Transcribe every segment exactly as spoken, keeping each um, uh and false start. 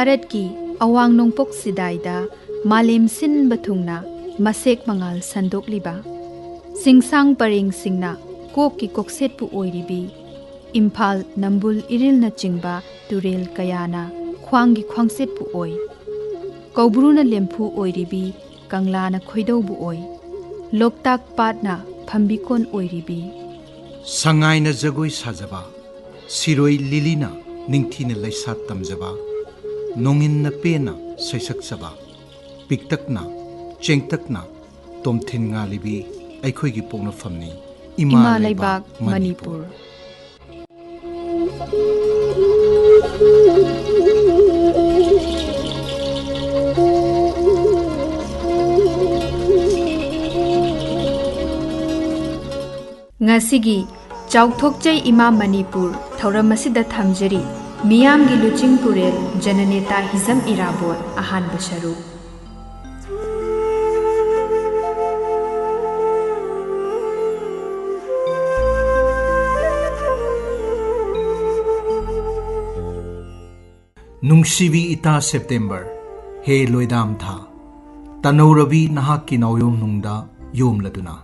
ꯚꯥꯔꯠꯀꯤ ꯑꯋꯥꯡ ꯅꯣꯡꯄꯣꯛ ꯁꯤꯗꯥꯏꯗ ꯃꯥꯂꯦꯝ ꯁꯤꯟꯕ ꯊꯨꯡꯅ ꯃꯁꯦꯛ ꯃꯉꯥꯜ ꯁꯟꯗꯣꯛꯂꯤꯕ, ꯆꯤꯡꯁꯥꯡ ꯄꯔꯦꯡꯁꯤꯡꯅ ꯀꯣꯛꯀꯤ ꯀꯣꯛꯁꯦꯠꯄꯨ ꯑꯣꯏꯔꯤꯕꯤ, ꯏꯝꯐꯥꯜ, ꯅꯝꯕꯨꯜ, ꯏꯔꯤꯜꯅꯆꯤꯡꯕ ꯇꯨꯔꯦꯜ ꯀꯌꯥꯅ ꯈ꯭ꯋꯥꯡꯒꯤ ꯈ꯭ꯋꯥꯡꯆꯦꯠꯄꯨ ꯑꯣꯏ꯫ ꯀꯧꯕ꯭ꯔꯨꯅ ꯂꯦꯝꯐꯨ ꯑꯣꯏꯔꯤꯕꯤ, ꯀꯪꯂꯥꯅ ꯈꯣꯏꯗꯧꯕꯨ ꯑꯣꯏ꯫ ꯂꯣꯛꯇꯥꯛ ꯄꯥꯠꯅ ꯐꯝꯕꯤꯀꯣꯟ ꯑꯣꯏꯔꯤꯕꯤ꯫ ꯁꯉꯥꯏꯅ ꯖꯒꯣꯏ ꯁꯥꯖꯕ, ꯁꯤꯔꯣꯏ ꯂꯤꯂꯤꯅ ꯅꯤꯡꯊꯤꯅ ꯂꯩꯁꯥ ꯇꯝꯖꯕ, ꯅꯣꯡꯏꯟꯅ ꯄꯦꯟꯅ ꯁꯩꯁꯛꯆꯕ, ꯄꯤꯛꯇꯛꯅ, ꯆꯦꯡꯇꯛꯅ, ꯇꯣꯝꯊꯤꯟ ꯉꯥꯜꯂꯤꯕꯤ ꯑꯩꯈꯣꯏꯒꯤ ꯄꯣꯛꯅꯐꯝꯅꯤ, ꯏꯃꯥ ꯏꯃꯥ ꯂꯩꯕꯥꯛ ꯂꯩꯕꯥꯛ ꯃꯅꯤꯄꯨꯔ꯫ ꯃꯅꯤꯄꯨꯔ꯫ ꯉꯁꯤꯒꯤ ꯆꯥꯎꯊꯣꯛꯆꯩ ꯏꯃꯥ ꯃꯅꯤꯄꯨꯔ ꯊꯧꯔꯝ ꯑꯁꯤꯗ ꯊꯝꯖꯔꯤ ꯃꯤꯌꯥꯝꯒꯤ ꯂꯨꯆꯤꯡ ꯄꯨꯔꯦꯜ ꯖꯅꯅꯦꯇꯥ ꯍꯤꯖꯝ ꯏꯔꯥꯕꯣꯠ ꯑꯍꯥꯟꯕ ꯁꯔꯨꯛ꯫ ꯅꯨꯡꯁꯤꯕꯤ ꯏꯇꯥ ꯁꯦꯞꯇꯦꯝꯕꯔ, ꯍꯦ ꯂꯣꯏꯗꯥꯝ ꯊꯥ, ꯇꯅꯧꯔꯕꯤ ꯅꯍꯥꯛꯀꯤ ꯅꯥꯎꯌꯣꯝꯅꯨꯡꯗ ꯌꯣꯝꯂꯗꯨꯅ,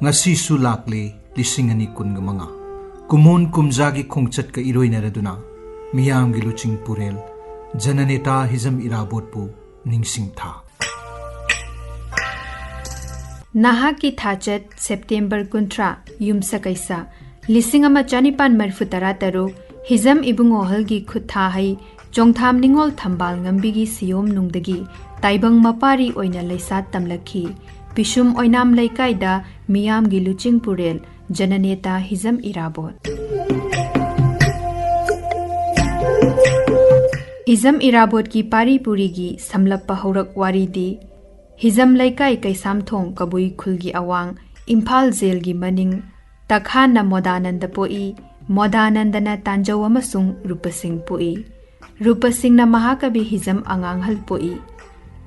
ꯉꯁꯤꯁꯨ ꯂꯥꯛꯂꯦ ꯂꯤꯁꯤꯡ ꯑꯅꯤ ꯀꯨꯟꯒ ꯃꯉꯥ꯫ ꯀꯨꯝꯑꯣꯟ ꯀꯨꯝꯖꯥꯒꯤ ꯈꯣꯡꯆꯠꯀ ꯏꯔꯣꯏꯅꯔꯗꯨꯅ, ꯃꯤꯌꯥꯝꯒꯤ ꯂꯨꯆꯤꯡ ꯄꯨꯔꯦꯜ ꯖꯅꯅꯦꯇꯥ ꯍꯤꯖꯝ ꯏꯔꯥꯕꯣꯠꯄꯨ ꯅꯤꯡꯁꯤꯡ ꯊꯥ꯫ ꯅꯍꯥꯛꯀꯤ ꯊꯥꯆꯠ ꯁꯦꯞꯇꯦꯝꯕꯔ ꯀꯨꯟꯊ꯭ꯔꯥ, ꯌꯨꯝꯁꯀꯩꯁ ꯂꯤꯁꯤꯡ ꯑꯃ ꯆꯅꯤꯄꯥꯟ ꯃꯔꯤꯐꯨ ꯇꯔꯥ ꯇꯔꯨꯛ, ꯍꯤꯖꯝ ꯏꯕꯨꯡꯉꯣꯍꯜꯒꯤ ꯈꯨꯠꯊꯥ ꯍꯩ ꯆꯣꯡꯊꯥꯝ ꯅꯤꯉꯣꯜ ꯊꯝꯕꯥꯜ ꯉꯝꯕꯤꯒꯤ ꯁꯤꯌꯣꯝ ꯅꯨꯡꯗꯒꯤ ꯇꯥꯏꯕꯪ ꯃꯄꯥꯔꯤ ꯑꯣꯏꯅ ꯂꯩꯁꯥ ꯇꯝꯂꯛꯈꯤ꯫ ꯄꯤꯁꯨꯝ ꯑꯣꯏꯅꯥꯝ ꯂꯩꯀꯥꯏꯗ ꯃꯤꯌꯥꯝꯒꯤ ꯂꯨꯆꯤꯡ ꯄꯨꯔꯦꯜ ꯖꯅꯅꯦꯇꯥ ꯍꯤꯖꯝ ꯏꯔꯥꯕꯣꯠ꯫ ꯍꯤꯖꯝ ꯏꯔꯥꯕꯣꯠꯀꯤ ꯄꯥꯔꯤ ꯄꯨꯔꯤꯒꯤ ꯁꯝꯂꯞꯄ ꯍꯧꯔꯛ ꯋꯥꯔꯤꯗꯤ, ꯍꯤꯖꯝ ꯂꯩꯀꯥꯏ ꯀꯩꯁꯥꯝꯊꯣꯡ ꯀꯕꯨꯏ ꯈꯨꯜꯒꯤ ꯑꯋꯥꯡ ꯏꯝꯐꯥꯜ ꯖꯦꯜꯒꯤ ꯃꯅꯤꯡ ꯇꯈꯥꯟꯅ ꯃꯣꯗꯥꯅꯟꯗ ꯄꯣꯛꯏ, ꯃꯣꯗꯥꯅꯟꯗꯅ ꯇꯥꯟꯖꯧ ꯑꯃꯁꯨꯡ ꯔꯨꯄꯁꯤꯡ ꯄꯣꯛꯏ꯫ ꯔꯨꯄꯁꯤꯡꯅ ꯃꯍꯥꯀꯕꯤ ꯍꯤꯖꯝ ꯑꯉꯥꯡꯍꯜ ꯄꯣꯛꯏ꯫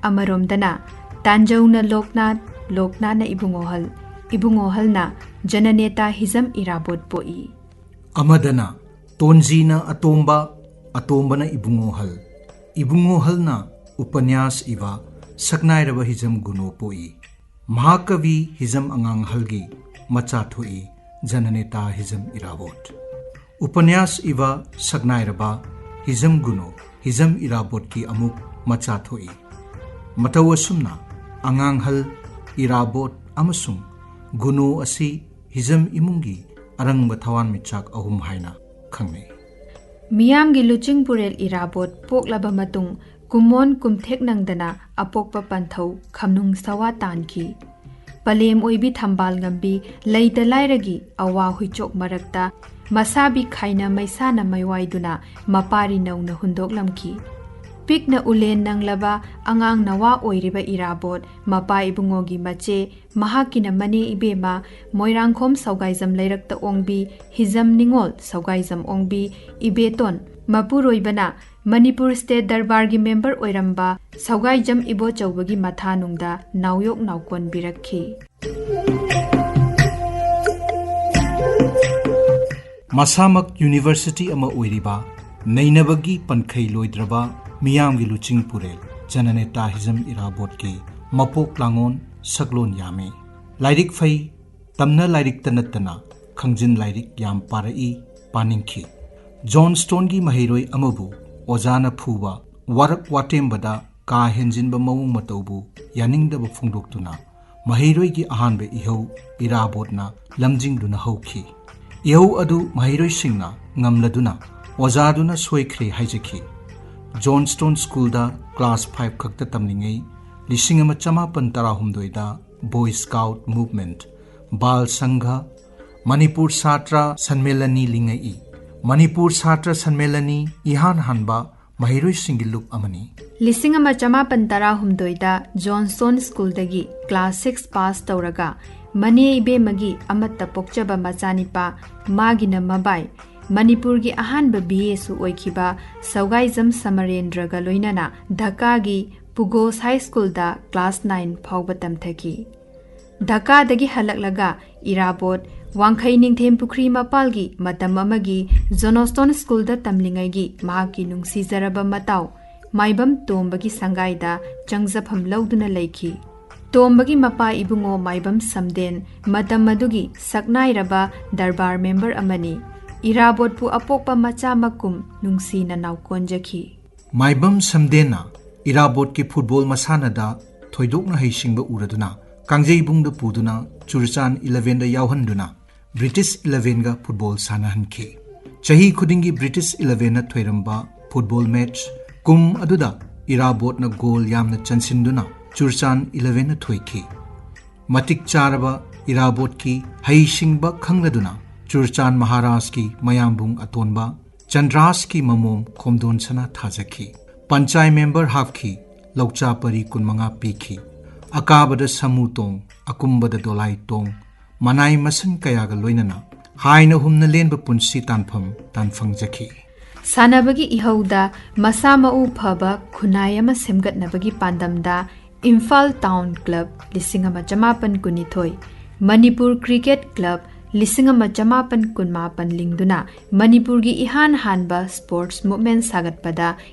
ꯑꯃꯔꯣꯝꯗꯅ ꯇꯥꯟꯖꯧꯅ ꯂꯣꯛꯅꯥꯊ, ꯂꯣꯛꯅꯥꯊꯅ ꯏꯕꯨꯡꯉꯣꯍꯜ, ꯏꯕꯨꯡꯉꯣꯍꯜꯅ ꯖꯅꯅꯦꯇꯥ ꯍꯤꯖꯝ ꯏꯔꯥꯕꯣꯠ ꯄꯣꯛꯏ꯫ ꯑꯃꯗꯅ ꯇꯣꯟꯖꯤꯅ ꯑꯇꯣꯝꯕ, ꯑꯇꯣꯝꯕꯅ ꯏꯕꯨꯡꯉꯣꯍꯜ, ꯏꯕꯨꯡꯉꯣꯍꯜꯅ ꯎꯄꯅ꯭ꯌꯥꯁ ꯏꯕ ꯁꯛꯅꯥꯏꯔꯕ ꯍꯤꯖꯝ ꯒꯨꯅꯣ ꯄꯣꯛꯏ꯫ ꯃꯍꯥꯀꯕꯤ ꯍꯤꯖꯝ ꯑꯉꯥꯡꯍꯜꯒꯤ ꯃꯆꯥ ꯊꯣꯛꯏ ꯖꯅꯅꯦꯇꯥ ꯍꯤꯖꯝ ꯏꯔꯥꯕꯣꯠ꯫ ꯎꯄꯅ꯭ꯌꯥꯁ ꯏꯕ ꯁꯛꯅꯥꯏꯔꯕ ꯍꯤꯖꯝ ꯒꯨꯅꯣ ꯍꯤꯖꯝ ꯏꯔꯥꯕꯣꯠꯀꯤ ꯑꯃꯨꯛ ꯃꯆꯥ ꯊꯣꯛꯏ꯫ ꯃꯇꯧ ꯑꯁꯨꯝꯅ ꯑꯉꯥꯡꯍꯜ ꯏꯔꯥꯕꯣꯠ ꯑꯃꯁꯨꯡ ꯒꯨꯅꯣ ꯑꯁꯤ ꯍꯤꯖꯝ ꯏꯃꯨꯡꯒꯤ ꯑꯔꯪꯕ ꯊꯋꯥꯟꯃꯤꯆꯥꯛ ꯑꯍꯨꯝ ꯍꯥꯏꯅ ꯈꯪꯅꯩ꯫ ꯃꯤꯌꯥꯝꯒꯤ ꯂꯨꯆꯤꯡ ꯄꯨꯔꯦꯜ ꯏꯔꯥꯕꯣꯠ ꯄꯣꯛꯂꯕ ꯃꯇꯨꯡ ꯀꯨꯝꯑꯣꯟ ꯀꯨꯝꯊꯦꯛ ꯅꯪꯗꯅ ꯑꯄꯣꯛꯄ ꯄꯟꯊꯧ ꯈꯝꯅꯨꯡ ꯁꯋꯥ ꯇꯥꯟꯈꯤ꯫ ꯄꯂꯦꯝ ꯑꯣꯏꯕꯤ ꯊꯝꯕꯥꯜ ꯉꯝꯕꯤ ꯂꯩꯇ ꯂꯥꯏꯔꯒꯤ ꯑꯋꯥ ꯍꯨꯏꯆꯣꯛ ꯃꯔꯛꯇ ꯃꯁꯥꯕꯤ ꯈꯥꯏꯅ ꯃꯩꯁꯥꯅ ꯃꯩꯋꯥꯏꯗꯨꯅ ꯃꯄꯥꯔꯤ ꯅꯧꯅ ꯍꯨꯟꯗꯣꯛꯂꯝꯈꯤ꯫ ꯄꯤꯛꯅ ꯎꯂꯦꯟ ꯅꯪꯂꯕ ꯑꯉꯥꯡ ꯅꯋꯥ ꯑꯣꯏꯔꯤꯕ ꯏꯔꯥꯕꯣꯠ ꯃꯄꯥ ꯏꯕꯨꯡꯉꯣꯒꯤ ꯃꯆꯦ, ꯃꯍꯥꯛꯀꯤꯅ ꯃꯅꯦ ꯏꯕꯦꯝꯃ, ꯃꯣꯏꯔꯥꯡꯈꯣꯝ ꯁꯧꯒꯥꯏꯖꯝ ꯂꯩꯔꯛꯇ ꯑꯣꯡꯕꯤ ꯍꯤꯖꯝ ꯅꯤꯉꯣꯜ ꯁꯧꯒꯥꯏꯖꯝ ꯑꯣꯡꯕꯤ ꯏꯕꯦꯇꯣꯟ ꯃꯄꯨꯔꯣꯏꯕꯅ ꯃꯅꯤꯄꯨꯔ ꯁ꯭ꯇꯦꯠ ꯗꯔꯕꯥꯔꯒꯤ ꯃꯦꯝꯕꯔ ꯑꯣꯏꯔꯝꯕ ꯁꯧꯒꯥꯏꯖꯝ ꯏꯕꯣꯆꯧꯕꯒꯤ ꯃꯊꯥꯅꯨꯡꯗ ꯅꯥꯎꯌꯣꯛ ꯅꯥꯎꯀꯣꯟꯕꯤꯔꯛꯈꯤ꯫ ꯃꯁꯥꯃꯛ ꯌꯨꯅꯤꯚꯔꯁꯤꯇꯤ ꯑꯃ ꯑꯣꯏꯔꯤꯕ ꯅꯩꯅꯕꯒꯤ ꯄꯟꯈꯩ ꯂꯣꯏꯗ꯭ꯔꯕ ꯃꯤꯌꯥꯝꯒꯤ ꯂꯨꯆꯤꯡ ꯄꯨꯔꯦꯜ ꯖꯅꯅꯦꯇꯥ ꯍꯤꯖꯝ ꯏꯔꯥꯕꯣꯠꯀꯤ ꯃꯄꯣꯛ ꯂꯥꯡꯉꯣꯟ ꯁꯛꯂꯣꯟ ꯌꯥꯝꯃꯤ꯫ ꯂꯥꯏꯔꯤꯛ ꯐꯩ, ꯇꯝꯅ ꯂꯥꯏꯔꯤꯛꯇ ꯅꯠꯇꯅ ꯈꯪꯖꯤꯟ ꯂꯥꯏꯔꯤꯛ ꯌꯥꯝ ꯄꯥꯔꯛꯏ, ꯄꯥꯅꯤꯡꯈꯤ꯫ ꯖꯣꯟ ꯁ꯭ꯇꯣꯟꯒꯤ ꯃꯍꯩꯔꯣꯏ ꯑꯃꯕꯨ ꯑꯣꯖꯥꯅ ꯐꯨꯕ, ꯋꯥꯔꯛ ꯋꯥꯇꯦꯝꯕꯗ ꯀꯥ ꯍꯦꯟꯖꯤꯟꯕ ꯃꯑꯣꯡ ꯃꯇꯧꯕꯨ ꯌꯥꯅꯤꯡꯗꯕ ꯐꯣꯡꯗꯣꯛꯇꯨꯅ ꯃꯍꯩꯔꯣꯏꯒꯤ ꯑꯍꯥꯟꯕ ꯏꯍꯧ ꯏꯔꯥꯕꯣꯠꯅ ꯂꯝꯖꯤꯡꯗꯨꯅ ꯍꯧꯈꯤ꯫ ꯏꯍꯧ ꯑꯗꯨ ꯃꯍꯩꯔꯣꯏꯁꯤꯡꯅ ꯉꯝꯂꯗꯨꯅ ꯑꯣꯖꯥꯗꯨꯅ ꯁꯣꯏꯈ꯭ꯔꯦ ꯍꯥꯏꯖꯈꯤ꯫ ꯖꯣꯟ ꯁ꯭ꯇꯣꯟ ꯁ꯭ꯀꯨꯜꯗ ꯀ꯭ꯂꯥꯁ ꯐꯥꯏꯚ ꯈꯛꯇ ꯇꯝꯂꯤꯉꯩ ꯂꯤꯁꯤꯡ ꯑꯃ ꯆꯃꯥꯄꯟ ꯇꯔꯥꯍꯨꯝꯗꯣꯏꯗ ꯕꯣꯏ ꯁ꯭ꯀꯥꯎꯠ ꯃꯨꯚꯃꯦꯟꯠ, ꯕꯥꯜ ꯁꯪꯘ, ꯃꯅꯤꯄꯨꯔ ꯁꯥꯇ꯭ꯔ ꯁꯟꯃꯦꯂꯅꯤ ꯂꯤꯡꯉꯛꯏ꯫ ꯃꯅꯤꯄꯨꯔ ꯁꯥꯇ꯭ꯔ ꯁꯟꯃꯦꯂꯅꯤ ꯏꯍꯥꯟ ꯍꯥꯟꯕ ꯃꯍꯩꯔꯣꯏꯁꯤꯡꯒꯤ ꯂꯨꯞ ꯑꯃꯅꯤ꯫ ꯂꯤꯁꯤꯡ ꯑꯃ ꯆꯃꯥꯄꯟ ꯇꯔꯥꯍꯨꯝꯗꯣꯏꯗ ꯖꯣꯟ ꯁ꯭ꯇꯣꯟ ꯁ꯭ꯀꯨꯜꯗꯒꯤ ꯀ꯭ꯂꯥꯁ ꯁꯤꯛꯁ ꯄꯥꯁ ꯇꯧꯔꯒ ꯃꯅꯦ ꯏꯕꯦꯝꯃꯒꯤ ꯑꯃꯠꯇ ꯄꯣꯛꯆꯕ ꯃꯆꯥꯅꯤꯄꯥ ꯃꯥꯒꯤꯅ ꯃꯕꯥꯏ ꯃꯅꯤꯄꯨꯔꯒꯤ ꯑꯍꯥꯟꯕ ꯕꯤ ꯑꯦꯁꯨ ꯑꯣꯏꯈꯤꯕ ꯁꯧꯒꯥꯏꯖꯝ ꯁꯃꯔꯦꯟꯗ꯭ꯔꯒ ꯂꯣꯏꯅꯅ ꯙꯀꯥꯒꯤ ꯄꯨꯒꯣꯁ ꯍꯥꯏ ꯁ꯭ꯀꯨꯜꯗ ꯀ꯭ꯂꯥꯁ ꯅꯥꯏꯟ ꯐꯥꯎꯕ ꯇꯝꯊꯈꯤ꯫ ꯙꯀꯥꯗꯒꯤ ꯍꯜꯂꯛꯂꯒ ꯏꯔꯥꯕꯣꯠ ꯋꯥꯡꯈꯩ ꯅꯤꯡꯊꯦꯝ ꯄꯨꯈ꯭ꯔꯤ ꯃꯄꯥꯜꯒꯤ ꯃꯇꯝ ꯑꯃꯒꯤ ꯖꯣꯟ ꯁ꯭ꯇꯣꯟ ꯁ꯭ꯀꯨꯜꯗ ꯇꯝꯂꯤꯉꯩꯒꯤ ꯃꯍꯥꯛꯀꯤ ꯅꯨꯡꯁꯤꯖꯔꯕ ꯃꯇꯥꯎ ꯃꯥꯏꯕꯝ ꯇꯣꯝꯕꯒꯤ ꯁꯪꯒꯥꯏꯗ ꯆꯪꯖꯐꯝ ꯂꯧꯗꯨꯅ ꯂꯩꯈꯤ꯫ ꯇꯣꯝꯕꯒꯤ ꯃꯄꯥ ꯏꯕꯨꯡꯉꯣ ꯃꯥꯏꯕꯝ ꯁꯝꯗꯦꯟ ꯃꯇꯝ ꯑꯗꯨꯒꯤ ꯁꯛꯅꯥꯏꯔꯕ ꯗꯔꯕꯥꯔ ꯃꯦꯝꯕꯔ ꯑꯃꯅꯤ꯫ ꯏꯔꯥꯕꯣꯠꯄꯨ ꯑꯄꯣꯛꯄ ꯃꯆꯥꯃꯛꯀꯨꯝ ꯅꯨꯡꯁꯤꯅ ꯅꯥꯎꯀꯣꯟꯖꯈꯤ꯫ ꯃꯥꯏꯕꯝ ꯁꯝꯗꯦꯟꯅ ꯏꯔꯥꯕꯣꯠꯀꯤ ꯐꯨꯠꯕꯣꯜ ꯃꯁꯥꯟꯅꯗ ꯊꯣꯏꯗꯣꯛꯅ ꯍꯩꯁꯤꯡꯕ ꯎꯔꯗꯨꯅ ꯀꯥꯡꯖꯩꯕꯨꯡꯗ ꯄꯨꯗꯨꯅ ꯆꯨꯔꯆꯥꯟ ꯏꯂꯦꯚꯦꯟꯗ ꯌꯥꯎꯍꯟꯗꯨꯅ ꯕ꯭ꯔꯤꯇꯤꯁ ꯏꯂꯦꯚꯦꯟꯒ ꯐꯨꯠꯕꯣꯜ ꯁꯥꯟꯅꯍꯟꯈꯤ꯫ ꯆꯍꯤ ꯈꯨꯗꯤꯡꯒꯤ ꯕ꯭ꯔꯤꯇꯤꯁ ꯏꯂꯦꯚꯦꯟꯅ ꯊꯣꯏꯔꯝꯕ ꯐꯨꯠꯕꯣꯜ ꯃꯦꯆ ꯀꯨꯝ ꯑꯗꯨꯗ ꯏꯔꯥꯕꯣꯠꯅ ꯒꯣꯜ ꯌꯥꯝꯅ ꯆꯟꯁꯤꯟꯗꯨꯅ ꯆꯨꯔꯆꯥꯟ ꯏꯂꯦꯚꯦꯟꯅ ꯊꯣꯏꯈꯤ꯫ ꯃꯇꯤꯛ ꯆꯥꯔꯕ ꯏꯔꯥꯕꯣꯠꯀꯤ ꯍꯩꯁꯤꯡꯕ ꯈꯪꯂꯗꯨꯅ ꯆꯨꯔꯆꯥꯟ ꯃꯍꯥꯔꯥꯖꯀꯤ ꯃꯌꯥꯝꯕꯨꯡ ꯑꯇꯣꯟꯕ ꯆꯟꯗ꯭ꯔꯥꯁꯀꯤ ꯃꯃꯣꯝ ꯈꯣꯝꯗꯣꯟꯁꯅꯥ ꯊꯥꯖꯈꯤ꯫ ꯄꯟꯆꯥꯏ ꯃꯦꯝꯕꯔ ꯍꯥꯞꯈꯤ꯫ ꯂꯧꯆꯥ ꯄꯔꯤ ꯀꯨꯟꯃꯉꯥ ꯄꯤꯈꯤ꯫ ꯑꯀꯥꯕꯗ ꯁꯥꯃꯨ ꯇꯣꯡ, ꯑꯀꯨꯝꯕꯗ ꯗꯣꯂꯥꯏ ꯇꯣꯡ, ꯃꯅꯥꯏ ꯃꯁꯤꯟ ꯀꯌꯥꯒ ꯂꯣꯏꯅꯅ ꯍꯥꯏꯅ ꯍꯨꯝꯅ ꯂꯦꯟꯕ ꯄꯨꯟꯁꯤ ꯇꯥꯟꯐꯝ ꯇꯥꯟꯐꯪꯖꯈꯤ꯫ ꯁꯥꯟꯅꯕꯒꯤ ꯏꯍꯧꯗ ꯃꯁꯥ ꯃꯎ ꯐꯕ ꯈꯨꯟꯅꯥꯏ ꯑꯃ ꯁꯦꯝꯒꯠꯅꯕꯒꯤ ꯄꯥꯟꯗꯝꯗ ꯏꯝꯐꯥꯜ ꯇꯥꯎꯟ ꯀ꯭ꯂꯕ ꯂꯤꯁꯤꯡ ꯑꯃ ꯆꯃꯥꯄꯟ ꯀꯨꯟꯅꯤꯊꯣꯏ, ꯃꯅꯤꯄꯨꯔ ꯀ꯭ꯔꯤꯀꯦꯠ ꯀ꯭ꯂꯕ ꯂꯤꯁꯤꯡ ꯑꯃ ꯆꯃꯥꯄꯟ ꯀꯨꯟꯃꯥꯄꯟ ꯂꯤꯡꯗꯨꯅ ꯃꯅꯤꯄꯨꯔꯒꯤ ꯏꯍꯥꯟ ꯍꯥꯟꯕ ꯁ꯭ꯄꯣꯔꯠꯁ ꯃꯨꯚꯃꯦꯟꯠ ꯁꯥꯒꯠꯄꯗ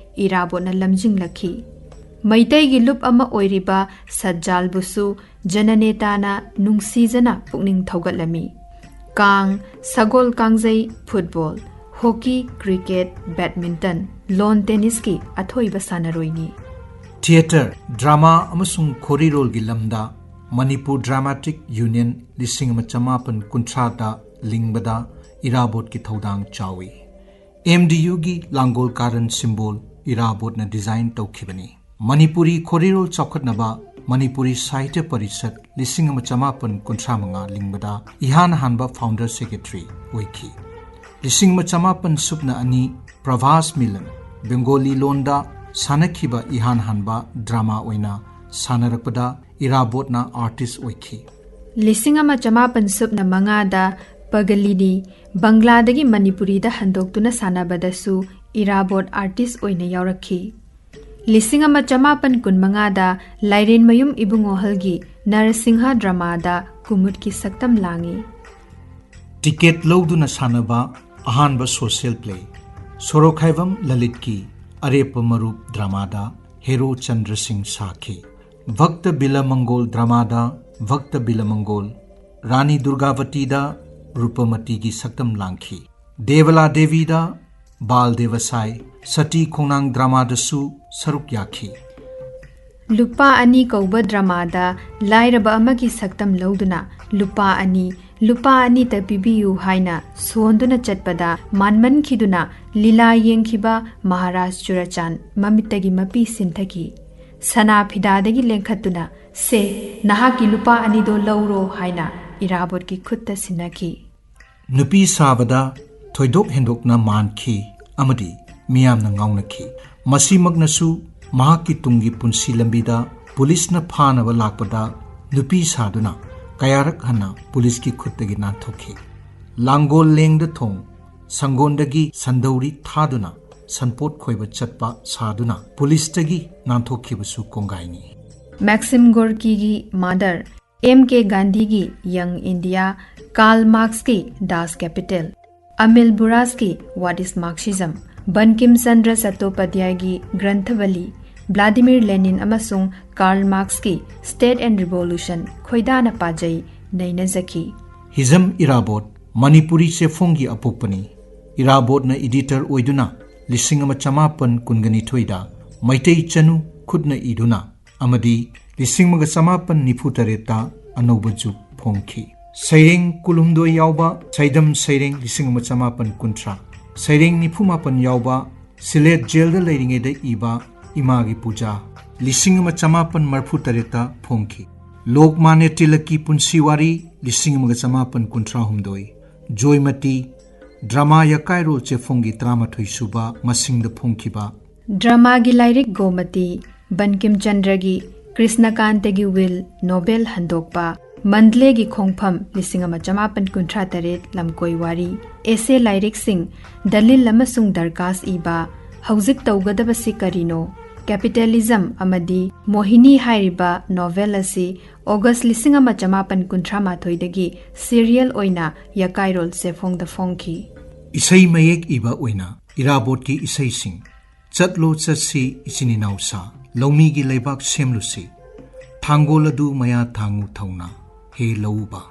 ꯏꯔꯥꯕꯣꯠꯅ ꯂꯝꯖꯤꯡꯂꯛꯈꯤ꯫ ꯃꯩꯇꯩꯒꯤ ꯂꯨꯞ ꯑꯃ ꯑꯣꯏꯔꯤꯕ ꯁꯠꯖꯥꯜꯕꯨꯁꯨ ꯖꯅꯅꯦꯇꯥꯅ ꯅꯨꯡꯁꯤꯖꯅ ꯄꯨꯛꯅꯤꯡ ꯊꯧꯒꯠꯂꯝꯃꯤ꯫ ꯀꯥꯡ, ꯁꯒꯣꯜ ꯀꯥꯡꯖꯩ, ꯐꯨꯠꯕꯣꯜ, ꯍꯣꯀꯤ, ꯀ꯭ꯔꯤꯀꯦꯠ, ꯕꯦꯗꯃꯤꯟꯇꯟ, ꯂꯣꯟ ꯇꯦꯅꯤꯁꯀꯤ ꯑꯊꯣꯏꯕ ꯁꯥꯟꯅꯔꯣꯏꯅꯤ꯫ ꯊꯤꯌꯦꯇꯔ, ꯗ꯭ꯔꯃꯥ ꯑꯃꯁꯨꯡ ꯈꯣꯔꯤꯔꯣꯜꯒꯤ ꯂꯝꯗ ꯃꯅꯤꯄꯨꯔ ꯗ꯭ꯔꯃꯥꯇꯤꯛ ꯌꯨꯅꯤꯌꯟ ꯂꯤꯁꯤꯡ ꯑꯃ ꯆꯃꯥꯄꯟ ꯀꯨꯟꯊ꯭ꯔꯥꯗ ꯂꯤꯡꯕꯗ ꯏꯔꯥꯕꯣꯠꯀꯤ ꯊꯧꯗꯥꯡ ꯆꯥꯎꯏ꯫ ꯑꯦꯝ ꯗꯤ ꯌꯨꯒꯤ ꯂꯥꯡꯒꯣꯜ ꯀꯥꯔꯟ ꯁꯤꯝꯕꯣꯜ ꯏꯔꯥꯕꯣꯠꯅ ꯗꯤꯖꯥꯏꯟ ꯇꯧꯈꯤꯕꯅꯤ꯫ ꯃꯅꯤꯄꯨꯔꯤ ꯈꯣꯔꯤꯔꯣꯜ ꯆꯥꯎꯈꯠꯅꯕ ꯃꯅꯤꯄꯨꯔꯤ ꯁꯥꯍꯤꯇ꯭ꯌ ꯄꯔꯤꯁꯠ ꯂꯤꯁꯤꯡ ꯑꯃ ꯆꯃꯥꯄꯟ ꯀꯨꯟꯊ꯭ꯔꯥ ꯃꯉꯥ ꯂꯤꯡꯕꯗ ꯏꯍꯥꯟ ꯍꯥꯟꯕ ꯐꯥꯎꯟꯗꯔ ꯁꯦꯀ꯭ꯔꯦꯇꯔꯤ ꯑꯣꯏꯈꯤ꯫ ꯂꯤꯁꯤꯡ ꯑꯃ ꯆꯃꯥꯄꯟ ꯁꯨꯞꯅ ꯑꯅꯤ ꯄ꯭ꯔꯚꯥꯁ ꯃꯤꯂꯟ ꯕꯦꯡꯒꯣꯂꯤ ꯂꯣꯟꯗ ꯁꯥꯟꯅꯈꯤꯕ ꯏꯍꯥꯟ ꯍꯥꯟꯕ ꯗ꯭ꯔꯃꯥ ꯑꯣꯏꯅ ꯁꯥꯟꯅꯔꯛꯄꯗ ꯏꯔꯥꯕꯣꯠꯅ ꯑꯥꯔꯇꯤꯁ ꯑꯣꯏꯈꯤ꯫ ꯂꯤꯁꯤꯡ ꯑꯃ ꯆꯃꯥꯄꯟ ꯁꯨꯞꯅ ꯃꯉꯥꯗ ꯄꯒꯂꯤꯅꯤ ꯕꯪꯒ꯭ꯂꯥꯗꯒꯤ ꯃꯅꯤꯄꯨꯔꯤꯗ ꯍꯟꯗꯣꯛꯇꯨꯅ ꯁꯥꯟꯅꯕꯗꯁꯨ ꯏꯔꯥꯕꯣꯠ ꯑꯥꯔꯇꯤꯁ ꯑꯣꯏꯅ ꯌꯥꯎꯔꯛꯈꯤ꯫ ꯂꯤꯁꯤꯡ ꯑꯃ ꯆꯃꯥꯄꯟ ꯀꯨꯟꯃꯉꯥꯗ ꯂꯥꯏꯔꯦꯟꯃꯌꯨꯝ ꯏꯕꯨꯡꯉꯣꯍꯜꯒꯤ ꯅꯔꯁꯤꯡꯍ ꯗ꯭ꯔꯃꯥꯗ ꯀꯨꯃꯨꯗꯀꯤ ꯁꯛꯇꯝ ꯂꯥꯡꯉꯤ꯫ ꯇꯤꯀꯦꯠ ꯂꯧꯗꯨꯅ ꯁꯥꯟꯅꯕ ꯑꯍꯥꯟꯕ ꯁꯣꯁꯤꯌꯦꯜ ꯄ꯭ꯂꯦ꯫ ꯁꯣꯔꯣꯛꯈꯥꯏꯕꯝ ꯂꯂꯤꯠꯀꯤ ꯑꯔꯦꯞꯄ ꯃꯔꯨꯞ ꯗ꯭ꯔꯃꯥꯗ ꯍꯦꯔꯣ ꯆꯟꯗ꯭ꯔ ꯁꯤꯡ ꯁꯥꯈꯤ꯫ ꯚꯛꯇ ꯕꯤꯂꯃꯪꯒꯣꯜ ꯗ꯭ꯔꯃꯥꯗ ꯚꯛꯇ ꯕꯤꯂꯃꯪꯒꯣꯜ, ꯔꯥꯅꯤ ꯗꯨꯔꯒꯥꯕꯇꯤꯗ ꯔꯨꯄꯃꯇꯤꯒꯤ ꯁꯛꯇꯝ ꯂꯥꯡꯈꯤ꯫ ꯗꯦꯕꯂꯥ ꯗꯦꯕꯤꯗ ꯕꯥꯜ ꯗꯦꯕꯁꯥꯏ, ꯁꯇꯤ ꯈꯣꯡꯅꯥꯡ ꯗ꯭ꯔꯃꯥꯗꯁꯨ ꯁꯔꯨꯛ ꯌꯥꯈꯤ꯫ ꯂꯨꯄꯥ ꯑꯅꯤ ꯀꯧꯕ ꯗ꯭ꯔꯃꯥꯗ ꯂꯥꯏꯔꯕ ꯑꯃꯒꯤ ꯁꯛꯇꯝ ꯂꯧꯗꯨꯅ ꯂꯨꯄꯥ ꯑꯅꯤ, ꯂꯨꯄꯥ ꯑꯅꯤꯇ ꯄꯤꯕꯤꯌꯨ ꯍꯥꯏꯅ ꯁꯣꯟꯗꯨꯅ ꯆꯠꯄꯗ ꯃꯥꯟꯃꯟꯈꯤꯗꯨꯅ ꯂꯤꯂꯥ ꯌꯦꯡꯈꯤꯕ ꯃꯍꯥꯔꯥꯖ ꯆꯨꯔꯥꯆꯥꯟ ꯃꯃꯤꯠꯇꯒꯤ ꯃꯄꯤ ꯁꯤꯟꯊꯈꯤ꯫ ꯁꯅꯥ ꯐꯤꯗꯥꯗꯒꯤ ꯂꯦꯡꯈꯠꯇꯨꯅ, "ꯁꯦ, ꯅꯍꯥꯛꯀꯤ ꯂꯨꯄꯥ ꯑꯅꯤꯗꯣ ꯂꯧꯔꯣ" ꯍꯥꯏꯅ ꯏꯔꯥꯕꯣꯠꯀꯤ ꯈꯨꯠꯇ ꯁꯤꯟꯅꯈꯤ꯫ ꯅꯨꯄꯤ ꯁꯥꯕꯗ ꯊꯣꯏꯗꯣꯛ ꯍꯦꯟꯗꯣꯛꯅ ꯃꯥꯟꯈꯤ ꯑꯃꯗꯤ ꯃꯤꯌꯥꯝꯅ ꯉꯥꯎꯅꯈꯤ꯫ ꯃꯁꯤꯃꯛꯅꯁꯨ ꯃꯍꯥꯛꯀꯤ ꯇꯨꯡꯒꯤ ꯄꯨꯟꯁꯤ ꯂꯝꯕꯤꯗ ꯄꯨꯂꯤꯁꯅ ꯐꯥꯅꯕ ꯂꯥꯛꯄꯗ ꯅꯨꯄꯤ ꯁꯥꯗꯨꯅ ꯀꯌꯥꯔꯛ ꯍꯟꯅ ꯄꯨꯂꯤꯁꯀꯤ ꯈꯨꯠꯇꯒꯤ ꯅꯥꯟꯊꯣꯛꯈꯤ꯫ ꯂꯥꯡꯒꯣꯜ ꯂꯦꯡꯗ ꯊꯣꯡ ꯁꯪꯒꯣꯟꯗꯒꯤ ꯁꯟꯗꯧꯔꯤ ꯊꯥꯗꯨꯅ ꯁꯟꯄꯣꯠ ꯈꯣꯏꯕ ꯆꯠꯄ ꯁꯥꯗꯨꯅ ꯄꯨꯂꯤꯁꯇꯒꯤ ꯅꯥꯟꯊꯣꯛꯈꯤꯕꯁꯨ ꯀꯣꯡꯒꯥꯏꯅꯤ꯫ ꯃꯦꯛꯁꯤꯝ ꯒꯣꯔꯀꯤꯒꯤ ꯃꯥꯗꯔ, ꯑꯦꯝ ꯀꯦ ꯒꯥꯟꯙꯤꯒꯤ ꯌꯪ ꯏꯟꯗꯤꯌꯥ, ꯀꯥꯔꯜ ꯃꯥꯔꯛꯁꯀꯤ ꯗꯥꯁ ꯀꯦꯄꯤꯇꯦꯜ, ꯑꯃꯤꯜ ꯕꯨꯔꯥꯁꯀꯤ ꯋꯥꯠ ꯏꯁ ꯃꯥꯔꯛꯁꯤꯖꯝ, ꯕꯟꯀꯤꯝ ꯆꯟꯗ꯭ꯔ ꯆꯠꯇꯣꯄꯥꯙ꯭ꯌꯥꯌꯒꯤ ꯒ꯭ꯔꯟꯊꯕꯂꯤ, ꯚ꯭ꯂꯥꯗꯤꯃꯤꯔ ꯂꯦꯅꯤꯟ ꯑꯃꯁꯨꯡ ꯀꯥꯔꯜ ꯃꯥꯔꯛꯁꯀꯤ ꯁ꯭ꯇꯦꯠ ꯑꯦꯟ ꯔꯤꯚꯣꯂꯨꯁꯟ ꯈꯣꯏꯗꯥꯅ ꯄꯥꯖꯩ ꯅꯩꯅꯖꯈꯤ꯫ ꯍꯤꯖꯝ ꯏꯔꯥꯕꯣꯠ ꯃꯅꯤꯄꯨꯔꯤ ꯆꯦꯐꯣꯡꯒꯤ ꯑꯄꯣꯛꯄꯅꯤ꯫ ꯏꯔꯥꯕꯣꯠꯅ ꯏꯗꯤꯇꯔ ꯑꯣꯏꯗꯨꯅ ꯂꯤꯁꯤꯡ ꯑꯃ ꯆꯃꯥꯄꯟ ꯀꯨꯟꯒ ꯅꯤꯊꯣꯏꯗ ꯃꯩꯇꯩ ꯆꯅꯨ ꯈꯨꯠꯅ ꯏꯗꯨꯅ ꯑꯃꯗꯤ ꯂꯤꯁꯤꯡ ꯑꯃꯒ ꯆꯃꯥꯄꯟ ꯅꯤꯐꯨ ꯇꯔꯦꯠꯇ ꯑꯅꯧꯕ ꯖꯨꯒ ꯐꯣꯡꯈꯤ꯫ ꯁꯩꯔꯦꯡ ꯀꯨꯟꯍꯨꯝꯗꯣꯏ ꯌꯥꯎꯕ ꯁꯩꯗꯝ ꯁꯩꯔꯦꯡ ꯂꯤꯁꯤꯡ ꯑꯃ ꯆꯃꯥꯄꯟ ꯀꯨꯟꯊ꯭ꯔꯥ, ꯁꯩꯔꯦꯡ ꯅꯤꯐꯨ ꯃꯥꯄꯟ ꯌꯥꯎꯕ ꯁꯤꯂꯦꯠ ꯖꯦꯜꯗ ꯂꯩꯔꯤꯉꯩꯗ ꯏꯕ ꯏꯃꯥꯒꯤ ꯄꯨꯖꯥ ꯂꯤꯁꯤꯡ ꯑꯃ ꯆꯃꯥꯄꯟ ꯃꯔꯤꯐꯨ ꯇꯔꯦꯠꯇ ꯐꯣꯡꯈꯤ꯫ ꯂꯣꯛꯃꯥꯟꯌ ꯇꯤꯂꯛꯀꯤ ꯄꯨꯟꯁꯤ ꯋꯥꯔꯤ ꯂꯤꯁꯤꯡ ꯑꯃꯒ ꯆꯃꯥꯄꯟ ꯀꯨꯟꯊ꯭ꯔꯥ ꯍꯨꯝꯗꯣꯏ, ꯖꯣꯏꯃꯇꯤ, ꯗ꯭ꯔꯃꯥ ꯌꯀꯥꯏꯔꯣꯜ ꯆꯦꯐꯣꯡꯒꯤ ꯇꯔꯥꯃꯥꯊꯣꯏ ꯁꯨꯕ ꯃꯁꯤꯡꯗ ꯐꯣꯡꯈꯤꯕ꯫ ꯗ꯭ꯔꯃꯥꯒꯤ ꯂꯥꯏꯔꯤꯛ ꯒꯣꯃꯇꯤ, ꯕꯟꯀꯤꯝ ꯆꯟꯗ꯭ꯔꯒꯤ ꯀ꯭ꯔꯤꯁꯅꯀꯥꯟꯇꯒꯤ ꯋꯤꯜ ꯅꯣꯕꯦꯜ ꯍꯟꯗꯣꯛꯄ, ꯃꯟꯗꯂꯦꯒꯤ ꯈꯣꯡꯐꯝ ꯂꯤꯁꯤꯡ ꯑꯃ ꯆꯃꯥꯄꯟ ꯀꯨꯟꯊ꯭ꯔꯥ ꯇꯔꯦꯠ ꯂꯝꯀꯣꯏ ꯋꯥꯔꯤ, ꯑꯦꯁꯦ ꯂꯥꯏꯔꯤꯛꯁꯤꯡ ꯗꯂꯤꯜ ꯑꯃꯁꯨꯡ ꯗꯔꯀꯥꯁ ꯏꯕ, ꯍꯧꯖꯤꯛ ꯇꯧꯒꯗꯕꯁꯤ ꯀꯔꯤꯅꯣ, ꯀꯦꯄꯤꯇꯦꯂꯤꯖꯝ ꯑꯃꯗꯤ ꯃꯣꯍꯤꯅꯤ ꯍꯥꯏꯔꯤꯕ ꯅꯣꯕꯦꯜ ꯑꯁꯤ ꯑꯣꯒꯁ ꯂꯤꯁꯤꯡ ꯑꯃ ꯆꯃꯥꯄꯟ ꯀꯨꯟꯊ꯭ꯔꯥ ꯃꯥꯊꯣꯏꯗꯒꯤ ꯁꯤꯔꯤꯌꯦꯜ ꯑꯣꯏꯅ ꯌꯀꯥꯏꯔꯣꯜ ꯆꯦꯐꯣꯡꯗ ꯐꯣꯡꯈꯤ꯫ ꯏꯁꯩ ꯃꯌꯦꯛ ꯏꯕ ꯑꯣꯏꯅ ꯏꯔꯥꯕꯣꯠꯀꯤ ꯏꯁꯩꯁꯤꯡ ꯆꯠꯂꯣ ꯆꯠꯁꯤ ꯏꯆꯤꯟ ꯏꯅꯥꯎ ꯁꯥ, ꯂꯧꯃꯤꯒꯤ ꯂꯩꯕꯥꯛ ꯁꯦꯝꯂꯨꯁꯤ꯫ ꯊꯥꯡꯒꯣꯜ ꯑꯗꯨ ꯃꯌꯥ ꯊꯥꯡꯉꯨ ꯊꯧꯅꯥ, ꯍꯦ ꯂꯧꯎꯕ꯫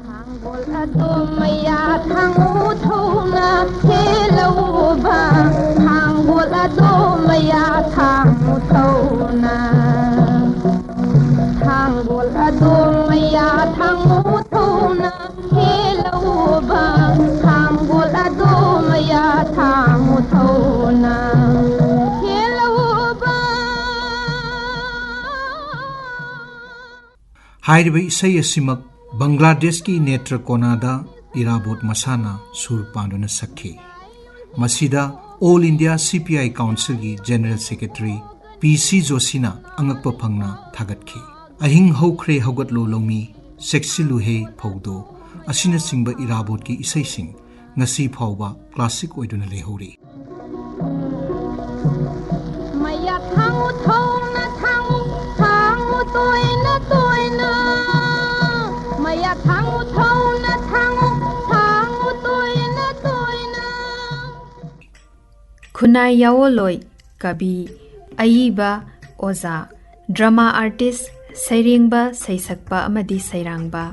ꯊꯥꯡꯒꯣꯜ ꯑꯗꯨ ꯃꯌꯥ ꯊꯥꯡꯉꯨ ꯊꯧꯅꯥ, ꯍꯦ ꯂꯧꯎꯕ꯫ ꯊꯥꯡꯒꯣꯜ ꯑꯗꯨ ꯃꯌꯥ ꯊꯥꯡꯉꯨ ꯊꯧꯅꯥ꯫ ꯊꯥꯡꯒꯣꯜ ꯑꯗꯨ ꯃꯌꯥ ꯊꯥꯡꯉꯨ ꯊꯧꯅꯥ, ꯍꯦ ꯂꯧꯎꯕ꯫ ꯊꯥꯡꯒꯣꯜ ꯑꯗꯨ ꯃꯌꯥ ꯊꯥꯡꯉꯨ ꯊꯧꯅꯥ, ꯍꯦ ꯂꯧꯎꯕ꯫ ꯍꯥꯏꯔꯤꯕ ꯏꯁꯩ ꯑꯁꯤꯃꯛ ꯕꯪꯒ꯭ꯂꯥꯗꯦꯁꯀꯤ ꯅꯦꯇ꯭ꯔꯀꯣꯅꯥꯗ ꯏꯔꯥꯕꯣꯠ ꯃꯁꯥꯅ ꯁꯨꯔ ꯄꯥꯟꯗꯨꯅ ꯁꯛꯈꯤ꯫ ꯃꯁꯤꯗ All India C P I Councilꯒꯤ General Secretary P C ꯖꯣꯁꯤꯅ ꯑꯉꯛꯄ ꯐꯪꯅ ꯊꯥꯒꯠꯈꯤ꯫ ꯑꯍꯤꯡ ꯍꯧꯈ꯭ꯔꯦ ꯍꯧꯒꯠꯂꯣ ꯂꯧꯃꯤ, ꯆꯦꯛꯁꯤꯜꯂꯨꯍꯦ ꯐꯧꯗꯣ ꯑꯁꯤꯅꯆꯤꯡꯕ ꯏꯔꯥꯕꯣꯠꯀꯤ ꯏꯁꯩꯁꯤꯡ ꯉꯁꯤ ꯐꯥꯎꯕ classic ꯑꯣꯏꯗꯨꯅ ꯂꯩꯍꯧꯔꯤ꯫ ꯃꯌꯥ ꯊꯥꯡꯉꯨ ꯊꯧꯅ ꯊꯥꯡꯉꯨ, ꯊꯥꯡꯉꯨ ꯇꯣꯏꯅ ꯇꯣꯏꯅ꯫ ꯃꯌꯥ ꯊꯥꯡꯉꯨ ꯊꯧꯅ ꯊꯥꯡꯉꯨ, ꯊꯥꯡꯉꯨ ꯇꯣꯏꯅ ꯇꯣꯏꯅ꯫ ꯈꯨꯟꯅꯥꯏ ꯌꯥꯑꯣꯜꯂꯣꯏ, ꯀꯕꯤ, ꯑꯏꯕ, ꯑꯣꯖꯥ, drama artist, ꯁꯩꯔꯦꯡꯕ, ꯁꯩꯁꯛꯄ ꯑꯃꯗꯤ ꯁꯩꯔꯥꯡꯕ,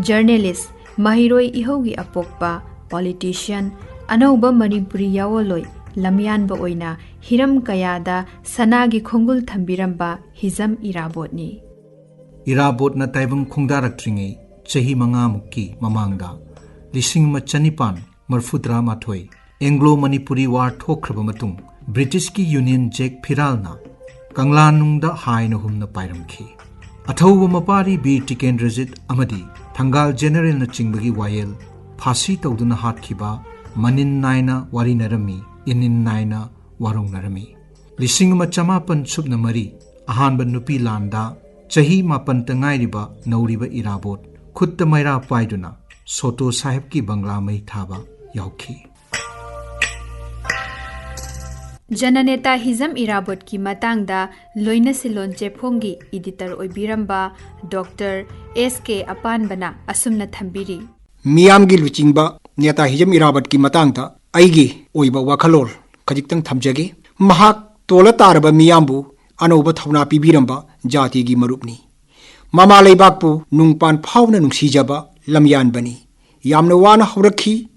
journalist, ꯃꯍꯩꯔꯣꯏ ꯏꯍꯧꯒꯤ ꯑꯄꯣꯛꯄ, politician, ꯑꯅꯧꯕ ꯃꯅꯤꯄꯨꯔꯤ ꯌꯥꯑꯣꯜꯂꯣꯏ, ꯂꯝꯌꯥꯟꯕ ꯑꯣꯏꯅ ꯍꯤꯔꯝ ꯀꯌꯥꯗ ꯁꯅꯥꯒꯤ ꯈꯣꯡꯒꯨꯜ ꯊꯝꯕꯤꯔꯝꯕ ꯍꯤꯖꯝ ꯏꯔꯥꯕꯣꯠꯅꯤ꯫ ꯏꯔꯥꯕꯣꯠꯅ ꯇꯥꯏꯕꯪ ꯈꯣꯡꯗꯥꯔꯛꯇ꯭ꯔꯤꯉꯩ ꯆꯍꯤ ꯃꯉꯥꯃꯨꯛꯀꯤ ꯃꯃꯥꯡꯗ, ꯂꯤꯁꯤꯡ ꯑꯃ ꯆꯅꯤꯄꯥꯟ ꯃꯔꯐꯨꯇꯔꯥ ꯃꯥꯊꯣꯏ, Anglo Manipuri War ꯊꯣꯛꯈ꯭ꯔꯕ ꯃꯇꯨꯡ, ꯕ꯭ꯔꯤꯇꯤꯁꯀꯤ Union Jack ꯐꯤꯔꯥꯜꯅ ꯀꯪꯂꯥꯅꯨꯡꯗ ꯍꯥꯏꯅ ꯍꯨꯝꯅ ꯄꯥꯏꯔꯝꯈꯤ꯫ ꯑꯊꯧꯕ ꯃꯄꯥꯔꯤ ꯕꯤꯔ ꯇꯤꯀꯦꯟꯗ꯭ꯔꯖꯤꯠ ꯑꯃꯗꯤ ꯊꯪꯒꯥꯜ ꯖꯦꯅꯔꯦꯜꯅꯆꯤꯡꯕꯒꯤ ꯋꯥꯌꯦꯜ, ꯐꯥꯁꯤ ꯇꯧꯗꯨꯅ ꯍꯥꯠꯈꯤꯕ ꯃꯅꯤꯟ ꯅꯥꯏꯅ ꯋꯥꯔꯤꯅꯔꯝꯃꯤ, ꯏꯅꯤꯟ ꯅꯥꯏꯅ ꯋꯥꯔꯧꯅꯔꯝꯃꯤ꯫ ꯂꯤꯁꯤꯡ ꯑꯃ ꯆꯃꯥꯄꯟ ꯁꯨꯞꯅ ꯃꯔꯤ, ꯑꯍꯥꯟꯕ ꯅꯨꯄꯤ ꯂꯥꯟꯗ ꯆꯍꯤ ꯃꯥꯄꯟꯇ ꯉꯥꯏꯔꯤꯕ ꯅꯧꯔꯤꯕ ꯏꯔꯥꯕꯣꯠ ꯈꯨꯠꯇ ꯃꯩꯔꯥ ꯄꯥꯏꯗꯨꯅ ꯁꯣꯇꯣ ꯁꯥꯍꯦꯕꯀꯤ ꯕꯪꯒ꯭ꯂꯥ ꯃꯩ ꯊꯥꯕ ꯌꯥꯎꯈꯤ꯫ ꯖꯅꯅꯦꯇꯥ ꯍꯤꯖꯝ ꯏꯔꯥꯕꯣꯠꯀꯤ ꯃꯇꯥꯡꯗ ꯂꯣꯏꯅ ꯁꯤꯂꯣꯟ ꯆꯦꯐꯣꯡꯒꯤ editor ꯑꯣꯏꯕꯤꯔꯝꯕ Doctor S K ꯑꯄꯥꯟꯕꯅ ꯑꯁꯨꯝꯅ ꯊꯝꯕꯤꯔꯤ꯫ ꯃꯤꯌꯥꯝꯒꯤ ꯂꯨꯆꯤꯡꯕ ꯅꯦꯇꯥ ꯍꯤꯖꯝ ꯏꯔꯥꯕꯠꯀꯤ ꯃꯇꯥꯡꯗ ꯑꯩꯒꯤ ꯑꯣꯏꯕ ꯋꯥꯈꯜꯂꯣꯟ ꯈꯖꯤꯛꯇꯪ ꯊꯝꯖꯒꯦ꯫ ꯃꯍꯥꯛ ꯇꯣꯜꯂ ꯇꯥꯔꯕ ꯃꯤꯌꯥꯝꯕꯨ ꯑꯅꯧꯕ ꯊꯧꯅꯥ ꯄꯤꯕꯤꯔꯝꯕ ꯖꯥꯇꯤꯒꯤ ꯃꯔꯨꯞꯅꯤ꯫ ꯃꯃꯥ ꯂꯩꯕꯥꯛꯄꯨ ꯅꯨꯡꯄꯥꯟ ꯐꯥꯎꯅ ꯅꯨꯡꯁꯤꯖꯕ ꯂꯝꯌꯥꯟꯕꯅꯤ꯫ ꯌꯥꯝꯅ ꯋꯥꯅ ꯍꯧꯔꯛꯈꯤ꯫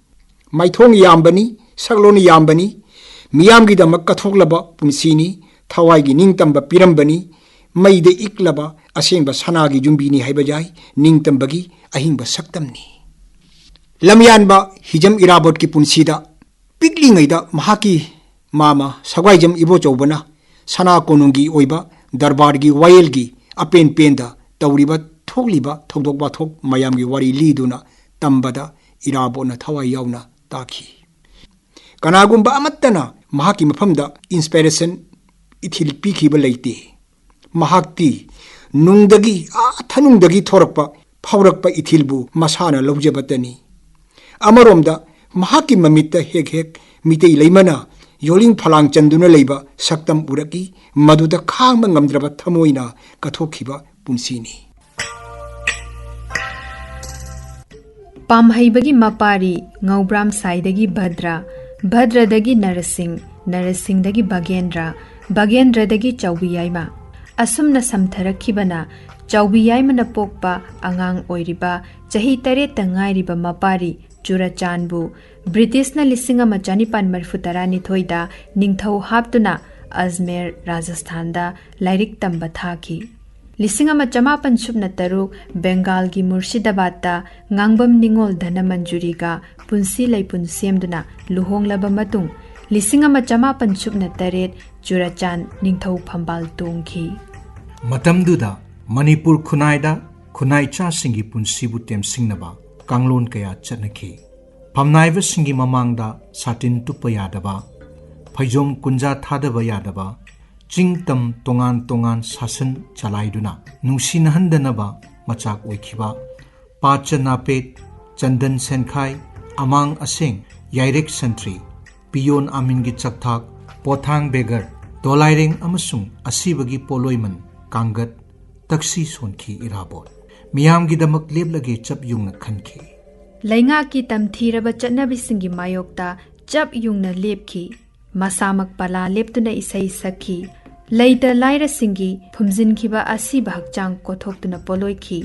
ꯃꯥꯏꯊꯣꯡ ꯌꯥꯝꯕꯅꯤ, ꯁꯛꯂꯣꯟ ꯌꯥꯝꯕꯅꯤ꯫ ꯃꯤꯌꯥꯝꯒꯤꯗꯃꯛ ꯀꯠꯊꯣꯛꯂꯕ ꯄꯨꯟꯁꯤꯅꯤ꯫ ꯊꯋꯥꯏꯒꯤ ꯅꯤꯡꯇꯝꯕ ꯄꯤꯔꯝꯕꯅꯤ꯫ ꯃꯩꯗ ꯏꯛꯂꯕ ꯑꯁꯦꯡꯕ ꯁꯅꯥꯒꯤ ꯌꯨꯝꯕꯤꯅꯤ ꯍꯥꯏꯕ ꯌꯥꯏ꯫ ꯅꯤꯡꯇꯝꯕꯒꯤ ꯑꯍꯤꯡꯕ ꯁꯛꯇꯝꯅꯤ꯫ ꯂꯝꯌꯥꯟꯕ ꯍꯤꯖꯝ ꯏꯔꯥꯕꯣꯠꯀꯤ ꯄꯨꯟꯁꯤꯗ ꯄꯤꯛꯂꯤꯉꯩꯗ ꯃꯍꯥꯛꯀꯤ ꯃꯥꯃ ꯁꯒ꯭ꯋꯥꯏꯖꯝ ꯏꯕꯣꯆꯧꯕꯅ ꯁꯅꯥ ꯀꯣꯅꯨꯡꯒꯤ ꯑꯣꯏꯕ ꯗꯔꯕꯥꯔꯒꯤ ꯋꯥꯌꯦꯜꯒꯤ ꯑꯄꯦꯟ ꯄꯦꯟꯗ ꯇꯧꯔꯤꯕ ꯊꯣꯛꯂꯤꯕ ꯊꯧꯗꯣꯛ ꯋꯥꯊꯣꯛ ꯃꯌꯥꯝꯒꯤ ꯋꯥꯔꯤ ꯂꯤꯗꯨꯅ ꯇꯝꯕꯗ ꯏꯔꯥꯕꯣꯠꯅ ꯊꯋꯥꯏ ꯌꯥꯎꯅ ꯇꯥꯈꯤ꯫ ꯀꯅꯥꯒꯨꯝꯕ ꯑꯃꯠꯇꯅ ꯃꯍꯥꯛꯀꯤ ꯃꯐꯝꯗ ꯏꯟꯁꯄꯤꯔꯦꯁꯟ ꯏꯊꯤꯜ ꯄꯤꯈꯤꯕ ꯂꯩꯇꯦ꯫ ꯃꯍꯥꯛꯇꯤ ꯅꯨꯡꯗꯒꯤ, ꯑꯥ ꯊꯅꯨꯡꯗꯒꯤ ꯊꯣꯔꯛꯄ, ꯐꯥꯎꯔꯛꯄ ꯏꯊꯤꯜꯕꯨ ꯃꯁꯥꯅ ꯂꯧꯖꯕꯇꯅꯤ꯫ ꯑꯃꯔꯣꯝꯗ ꯃꯍꯥꯛꯀꯤ ꯃꯃꯤꯠꯇ ꯍꯦꯛ ꯍꯦꯛ ꯃꯤꯇꯩ ꯂꯩꯃꯅ ꯌꯣꯜꯂꯤꯡ ꯐꯂꯥꯡ ꯆꯟꯗꯨꯅ ꯂꯩꯕ ꯁꯛꯇꯝ ꯎꯔꯛꯏ꯫ ꯃꯗꯨꯗ ꯈꯥꯡꯕ ꯉꯝꯗ꯭ꯔꯕ ꯊꯃꯣꯏꯅ ꯀꯠꯊꯣꯛꯈꯤꯕ ꯄꯨꯟꯁꯤꯅꯤ꯫ ꯄꯥꯝꯍꯩꯕꯒꯤ ꯃꯄꯥꯔꯤ ꯉꯧꯕ꯭ꯔꯥꯝ ꯁꯥꯏꯗꯒꯤ ꯚꯗ꯭ꯔ, ꯚꯗ꯭ꯔꯗꯒꯤ ꯅꯔꯁꯤꯡ, ꯅꯔꯁꯤꯡꯗꯒꯤ ꯚꯒꯦꯟꯗ꯭ꯔ, ꯚꯒꯦꯟꯗ꯭ꯔꯗꯒꯤ ꯆꯥꯎꯕꯤ ꯌꯥꯏꯃ꯫ ꯑꯁꯨꯝꯅ ꯁꯝꯊꯔꯛꯈꯤꯕꯅ ꯆꯥꯎꯕꯤ ꯌꯥꯏꯃꯅ ꯄꯣꯛꯄ ꯑꯉꯥꯡ ꯑꯣꯏꯔꯤꯕ ꯆꯍꯤ ꯇꯔꯦꯠꯇ ꯉꯥꯏꯔꯤꯕ ꯃꯄꯥꯔꯤ ꯆꯨꯔꯆꯥꯟꯕꯨ ꯕ꯭ꯔꯤꯇꯤꯁꯅ ꯂꯤꯁꯤꯡ ꯑꯃ ꯆꯅꯤꯄꯥꯟ ꯃꯔꯤꯐꯨ ꯇꯔꯥꯅꯤꯊꯣꯏꯗ ꯅꯤꯡꯊꯧ ꯍꯥꯞꯇꯨꯅ ꯑꯖꯃꯦꯔ, ꯔꯥꯖꯁꯊꯥꯟꯗ ꯂꯥꯏꯔꯤꯛ ꯇꯝꯕ ꯊꯥꯈꯤ꯫ ꯂꯤꯁꯤꯡ ꯑꯃ ꯆꯃꯥꯄꯟ ꯁꯨꯞꯅ ꯇꯔꯨꯛ ꯕꯦꯡꯒꯥꯜꯒꯤ ꯃꯨꯔꯁꯤꯗꯥꯕꯥꯗꯇ ꯉꯥꯡꯕꯝ ꯅꯤꯉꯣꯜ ꯙꯅꯃꯟꯖꯨꯔꯤꯒ ꯄꯨꯟꯁꯤ ꯂꯩꯄꯨꯟ ꯁꯦꯝꯗꯨꯅ ꯂꯨꯍꯣꯡꯂꯕ ꯃꯇꯨꯡ, ꯂꯤꯁꯤꯡ ꯑꯃ ꯆꯃꯥꯄꯟ ꯁꯨꯞꯅ ꯇꯔꯦꯠ ꯆꯨꯔꯆꯥꯟ ꯅꯤꯡꯊꯧ ꯐꯝꯕꯥꯜ ꯇꯣꯡꯈꯤ꯫ ꯃꯇꯝꯗꯨꯗ ꯃꯅꯤꯄꯨꯔ ꯈꯨꯟꯅꯥꯏꯗ ꯈꯨꯟꯅꯥꯏꯆꯥꯁꯤꯡꯒꯤ ꯄꯨꯟꯁꯤꯕꯨ ꯇꯦꯝꯁꯤꯡꯅꯕ ꯀꯥꯡꯂꯣꯟ ꯀꯌꯥ ꯆꯠꯅꯈꯤ꯫ ꯐꯝꯅꯥꯏꯕꯁꯤꯡꯒꯤ ꯃꯃꯥꯡꯗ ꯁꯥꯇꯤꯟ ꯇꯨꯞꯄ ꯌꯥꯗꯕ, ꯐꯩꯖꯣꯝ ꯀꯨꯟꯖꯥ ꯊꯥꯗꯕ ꯌꯥꯗꯕ, ꯆꯤꯡ ꯇꯝ ꯇꯣꯉꯥꯟ ꯇꯣꯉꯥꯟ ꯁꯥꯁꯟ ꯆꯂꯥꯏꯗꯨꯅ ꯅꯨꯡꯁꯤꯅꯍꯟꯗꯅꯕ ꯃꯆꯥꯛ ꯑꯣꯏꯈꯤꯕ, ꯄꯥꯆ ꯅꯥꯄꯦꯠ, ꯆꯟꯗꯟ ꯁꯦꯟꯈꯥꯏ, ꯑꯃꯥꯡ ꯑꯁꯦꯡ, ꯌꯥꯏꯔꯦꯛ ꯁꯟꯇ꯭ꯔꯤ, ꯄꯤꯌꯣꯟ ꯑꯥꯃꯤꯟꯒꯤ ꯆꯥꯛꯊꯥꯛ, ꯄꯣꯊꯥꯡ ꯕꯦꯒꯔ, ꯗꯣꯂꯥꯏꯔꯦꯡ ꯑꯃꯁꯨꯡ ꯑꯁꯤꯕꯒꯤ ꯄꯣꯠꯂꯣꯏꯃꯟ ꯀꯥꯡꯒꯠ, ꯇꯛꯁꯤ ꯁꯣꯟꯈꯤ ꯏꯔꯥꯕꯣꯠ꯫ ꯃꯤꯌꯥꯝꯒꯤꯗꯃꯛ ꯂꯦꯞꯂꯒꯦ ꯆꯞ ꯌꯨꯡꯅ ꯈꯟꯈꯤ꯫ ꯂꯩꯉꯥꯛꯀꯤ ꯇꯝꯊꯤꯔꯕ ꯆꯠꯅꯕꯤꯁꯤꯡꯒꯤ ꯃꯥꯌꯣꯛꯇ ꯆꯞ ꯌꯨꯡꯅ ꯂꯦꯞꯈꯤ꯫ ꯃꯁꯥꯃꯛ ꯄꯂꯥ ꯂꯦꯞꯇꯨꯅ ꯏꯁꯩ ꯁꯛꯈꯤ꯫ ꯂꯩꯇ ꯂꯥꯏꯔꯁꯤꯡꯒꯤ ꯐꯨꯝꯖꯤꯟꯈꯤꯕ ꯑꯁꯤꯕ ꯍꯛꯆꯥꯡ ꯀꯣꯊꯣꯛꯇꯨꯅ ꯄꯣꯂꯣꯏꯈꯤ꯫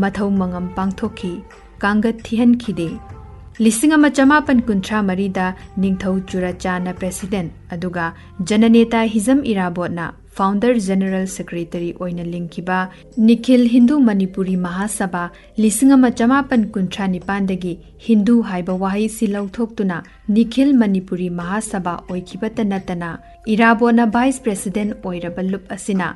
ꯃꯊꯧ ꯃꯉꯝ ꯄꯥꯡꯊꯣꯛꯈꯤ꯫ ꯀꯥꯡꯒꯠ ꯊꯤꯍꯟꯈꯤꯗꯦ꯫ ꯂꯤꯁꯤꯡ ꯑꯃ ꯆꯃꯥꯄꯟ ꯀꯨꯟꯊ꯭ꯔꯥ ꯃꯔꯤꯗ ꯅꯤꯡꯊꯧ ꯆꯨꯔꯥꯆꯥꯟꯅ president ꯑꯗꯨꯒ ꯖꯅꯅꯦꯇꯥ ꯍꯤꯖꯝ ꯏꯔꯥꯕꯣꯠꯅ founder general secretary ꯑꯣꯏꯅ ꯂꯤꯡꯈꯤꯕ ꯅꯤꯈꯤꯜ ꯍꯤꯟꯗꯨ ꯃꯅꯤꯄꯨꯔꯤ ꯃꯍꯥꯁꯚꯥ ꯂꯤꯁꯤꯡ ꯑꯃ ꯆꯃꯥꯄꯟ ꯀꯨꯟꯊ꯭ꯔꯥ ꯅꯤꯄꯥꯟꯗꯒꯤ ꯍꯤꯟꯗꯨ ꯍꯥꯏꯕ ꯋꯥꯍꯩꯁꯤ ꯂꯧꯊꯣꯛꯇꯨꯅ ꯅꯤꯈꯤꯜ ꯃꯅꯤꯄꯨꯔꯤ ꯃꯍꯥꯁꯚꯥ ꯑꯣꯏꯈꯤꯕꯇ ꯅꯠꯇꯅ ꯏꯔꯥꯕꯣꯠꯅ vice president ꯑꯣꯏꯔꯕ ꯂꯨꯞ ꯑꯁꯤꯅ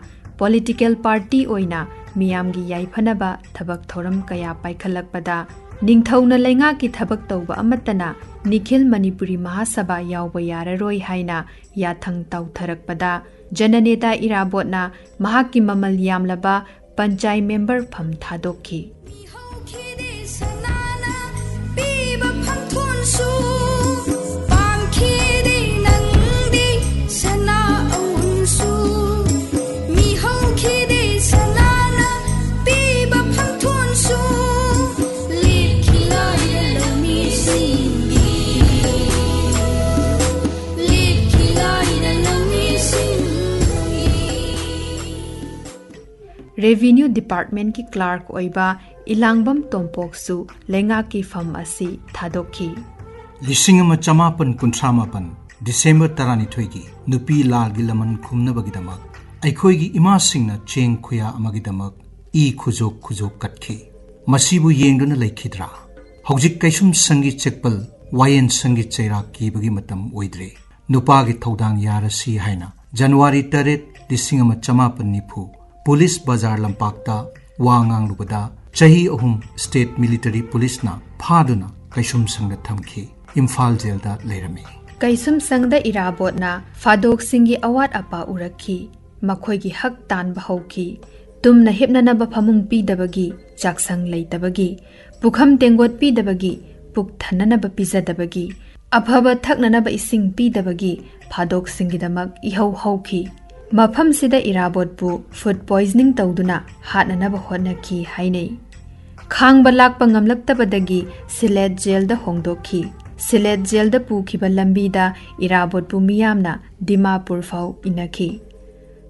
political party ꯑꯣꯏꯅ ꯃꯤꯌꯥꯝꯒꯤ ꯌꯥꯏꯐꯅꯕ ꯊꯕꯛ ꯊꯧꯔꯝ ꯀꯌꯥ ꯄꯥꯏꯈꯠꯂꯛꯄꯗ ꯅꯤꯡꯊꯧꯅ ꯂꯩꯉꯥꯛꯀꯤ ꯊꯕꯛ ꯇꯧꯕ ꯑꯃꯠꯇꯅ ꯅꯤꯈꯤꯜ ꯃꯅꯤꯄꯨꯔꯤ ꯃꯍꯥꯁꯚꯥ ꯌꯥꯎꯕ ꯌꯥꯔꯔꯣꯏ ꯍꯥꯏꯅ ꯌꯥꯊꯪ ꯇꯧꯊꯔꯛꯄꯗ ꯖꯅꯅꯦꯇꯥ ꯏꯔꯥꯕꯣꯠꯅ ꯃꯍꯥꯛꯀꯤ ꯃꯃꯜ ꯌꯥꯝꯂꯕ ꯄꯟꯆꯥꯏ member ꯐꯝ ꯊꯥꯗꯣꯛꯈꯤ꯫ ꯄꯤꯍꯧꯈꯤꯗꯦ ꯁꯅꯥꯅ ꯄꯤꯕ ꯐꯝꯊꯣꯟꯁꯨ, ꯄꯥꯝꯈꯤꯗꯦ ꯅꯪꯗꯤ ꯁꯅꯥ ꯑꯍꯨꯝꯁꯨ꯫ ꯃꯤꯍꯧꯈꯤꯗꯦ ꯁꯅꯥꯅ ꯄꯤꯕ ꯐꯝꯊꯣꯟꯁꯨ, ꯂꯦꯞꯈꯤ ꯂꯥꯏꯔ ꯂꯧꯃꯤꯁꯤꯡꯒꯤ, ꯂꯦꯞꯈꯤ ꯂꯥꯏꯔ ꯂꯧꯃꯤꯁꯤꯡꯒꯤ꯫ Revenue departmentꯀꯤ clerk ꯑꯣꯏꯕ ꯏꯂꯥꯡꯕꯝ ꯇꯣꯝꯄꯣꯛꯁꯨ ꯂꯩꯉꯥꯛꯀꯤ ꯐꯝ ꯑꯁꯤ ꯊꯥꯗꯣꯛꯈꯤ꯫ ꯂꯤꯁꯤꯡ ꯑꯃ ꯆꯃꯥꯄꯟ ꯀꯨꯟꯊ꯭ꯔꯥ ꯃꯥꯄꯟ December ꯇꯔꯥꯅꯤꯊꯣꯏꯒꯤ ꯅꯨꯄꯤ ꯂꯥꯜꯒꯤ ꯂꯃꯟ ꯈꯨꯝꯅꯕꯒꯤꯗꯃꯛ ꯑꯩꯈꯣꯏꯒꯤ ꯏꯃꯥꯁꯤꯡꯅ ꯆꯦꯡ ꯈꯨꯌꯥ ꯑꯃꯒꯤꯗꯃꯛ ꯏ ꯈꯨꯖꯣꯛ ꯈꯨꯖꯣꯛ ꯀꯠꯈꯤ꯫ ꯃꯁꯤꯕꯨ ꯌꯦꯡꯗꯨꯅ ꯂꯩꯈꯤꯗ꯭ꯔꯥ? ꯍꯧꯖꯤꯛ ꯀꯩꯁꯨꯝꯁꯪꯒꯤ ꯆꯦꯛꯄꯜ, ꯋꯥꯌꯦꯟꯁꯪꯒꯤ ꯆꯩꯔꯥꯛ ꯀꯤꯕꯒꯤ ꯃꯇꯝ ꯑꯣꯏꯗ꯭ꯔꯦ꯫ ꯅꯨꯄꯥꯒꯤ ꯊꯧꯗꯥꯡ ꯌꯥꯔꯁꯤ ꯍꯥꯏꯅ January ꯇꯔꯦꯠ, ꯂꯤꯁꯤꯡ ꯑꯃ ꯆꯃꯥꯄꯟ ꯅꯤꯐꯨ ꯄꯨꯂꯤꯁ ꯕꯖꯥꯔ ꯂꯝꯄꯥꯛꯇ ꯋꯥ ꯉꯥꯡꯂꯨꯕꯗ ꯆꯍꯤ ꯑꯍꯨꯝ state military policeꯅ ꯐꯥꯗꯨꯅ ꯀꯩꯁꯨꯝꯁꯪꯗ ꯊꯝꯈꯤ꯫ ꯏꯝꯐꯥꯜ ꯖꯦꯜꯗ ꯂꯩꯔꯝꯃꯤ꯫ ꯀꯩꯁꯨꯝꯁꯪꯗ ꯏꯔꯥꯕꯣꯠꯅ ꯐꯥꯗꯣꯛꯁꯤꯡꯒꯤ ꯑꯋꯥꯠ ꯑꯄꯥ ꯎꯔꯛꯈꯤ꯫ ꯃꯈꯣꯏꯒꯤ ꯍꯛ ꯇꯥꯟꯕ ꯍꯧꯈꯤ꯫ ꯇꯨꯝꯅ ꯍꯤꯞꯅꯅꯕ ꯐꯃꯨꯡ ꯄꯤꯗꯕꯒꯤ, ꯆꯥꯛꯁꯪ ꯂꯩꯇꯕꯒꯤ, ꯄꯨꯈꯝ ꯇꯦꯡꯒꯣꯠ ꯄꯤꯗꯕꯒꯤ, ꯄꯨꯛ ꯊꯟꯅꯅꯕ ꯄꯤꯖꯗꯕꯒꯤ, ꯑꯐꯕ ꯊꯛꯅꯅꯕ ꯏꯁꯤꯡ ꯄꯤꯗꯕꯒꯤ ꯐꯥꯗꯣꯛꯁꯤꯡꯒꯤꯗꯃꯛ ꯏꯍꯧ ꯍꯧꯈꯤ꯫ ꯃꯐꯝꯁꯤꯗ ꯏꯔꯥꯕꯣꯠꯄꯨ food poisoning ꯇꯧꯗꯨꯅ ꯍꯥꯠꯅꯅꯕ ꯍꯣꯠꯅꯈꯤ ꯍꯥꯏꯅꯩ꯫ ꯈꯥꯡꯕ ꯂꯥꯛꯄ ꯉꯝꯂꯛꯇꯕꯗꯒꯤ ꯁꯤꯂꯦꯠ ꯖꯦꯜꯗ ꯍꯣꯡꯗꯣꯛꯈꯤ꯫ ꯁꯤꯂꯦꯠ ꯖꯦꯜꯗ ꯄꯨꯈꯤꯕ ꯂꯝꯕꯤꯗ ꯏꯔꯥꯕꯣꯠꯄꯨ ꯃꯤꯌꯥꯝꯅ ꯗꯤꯃꯥꯄꯨꯔ ꯐꯥꯎ ꯏꯟꯅꯈꯤ꯫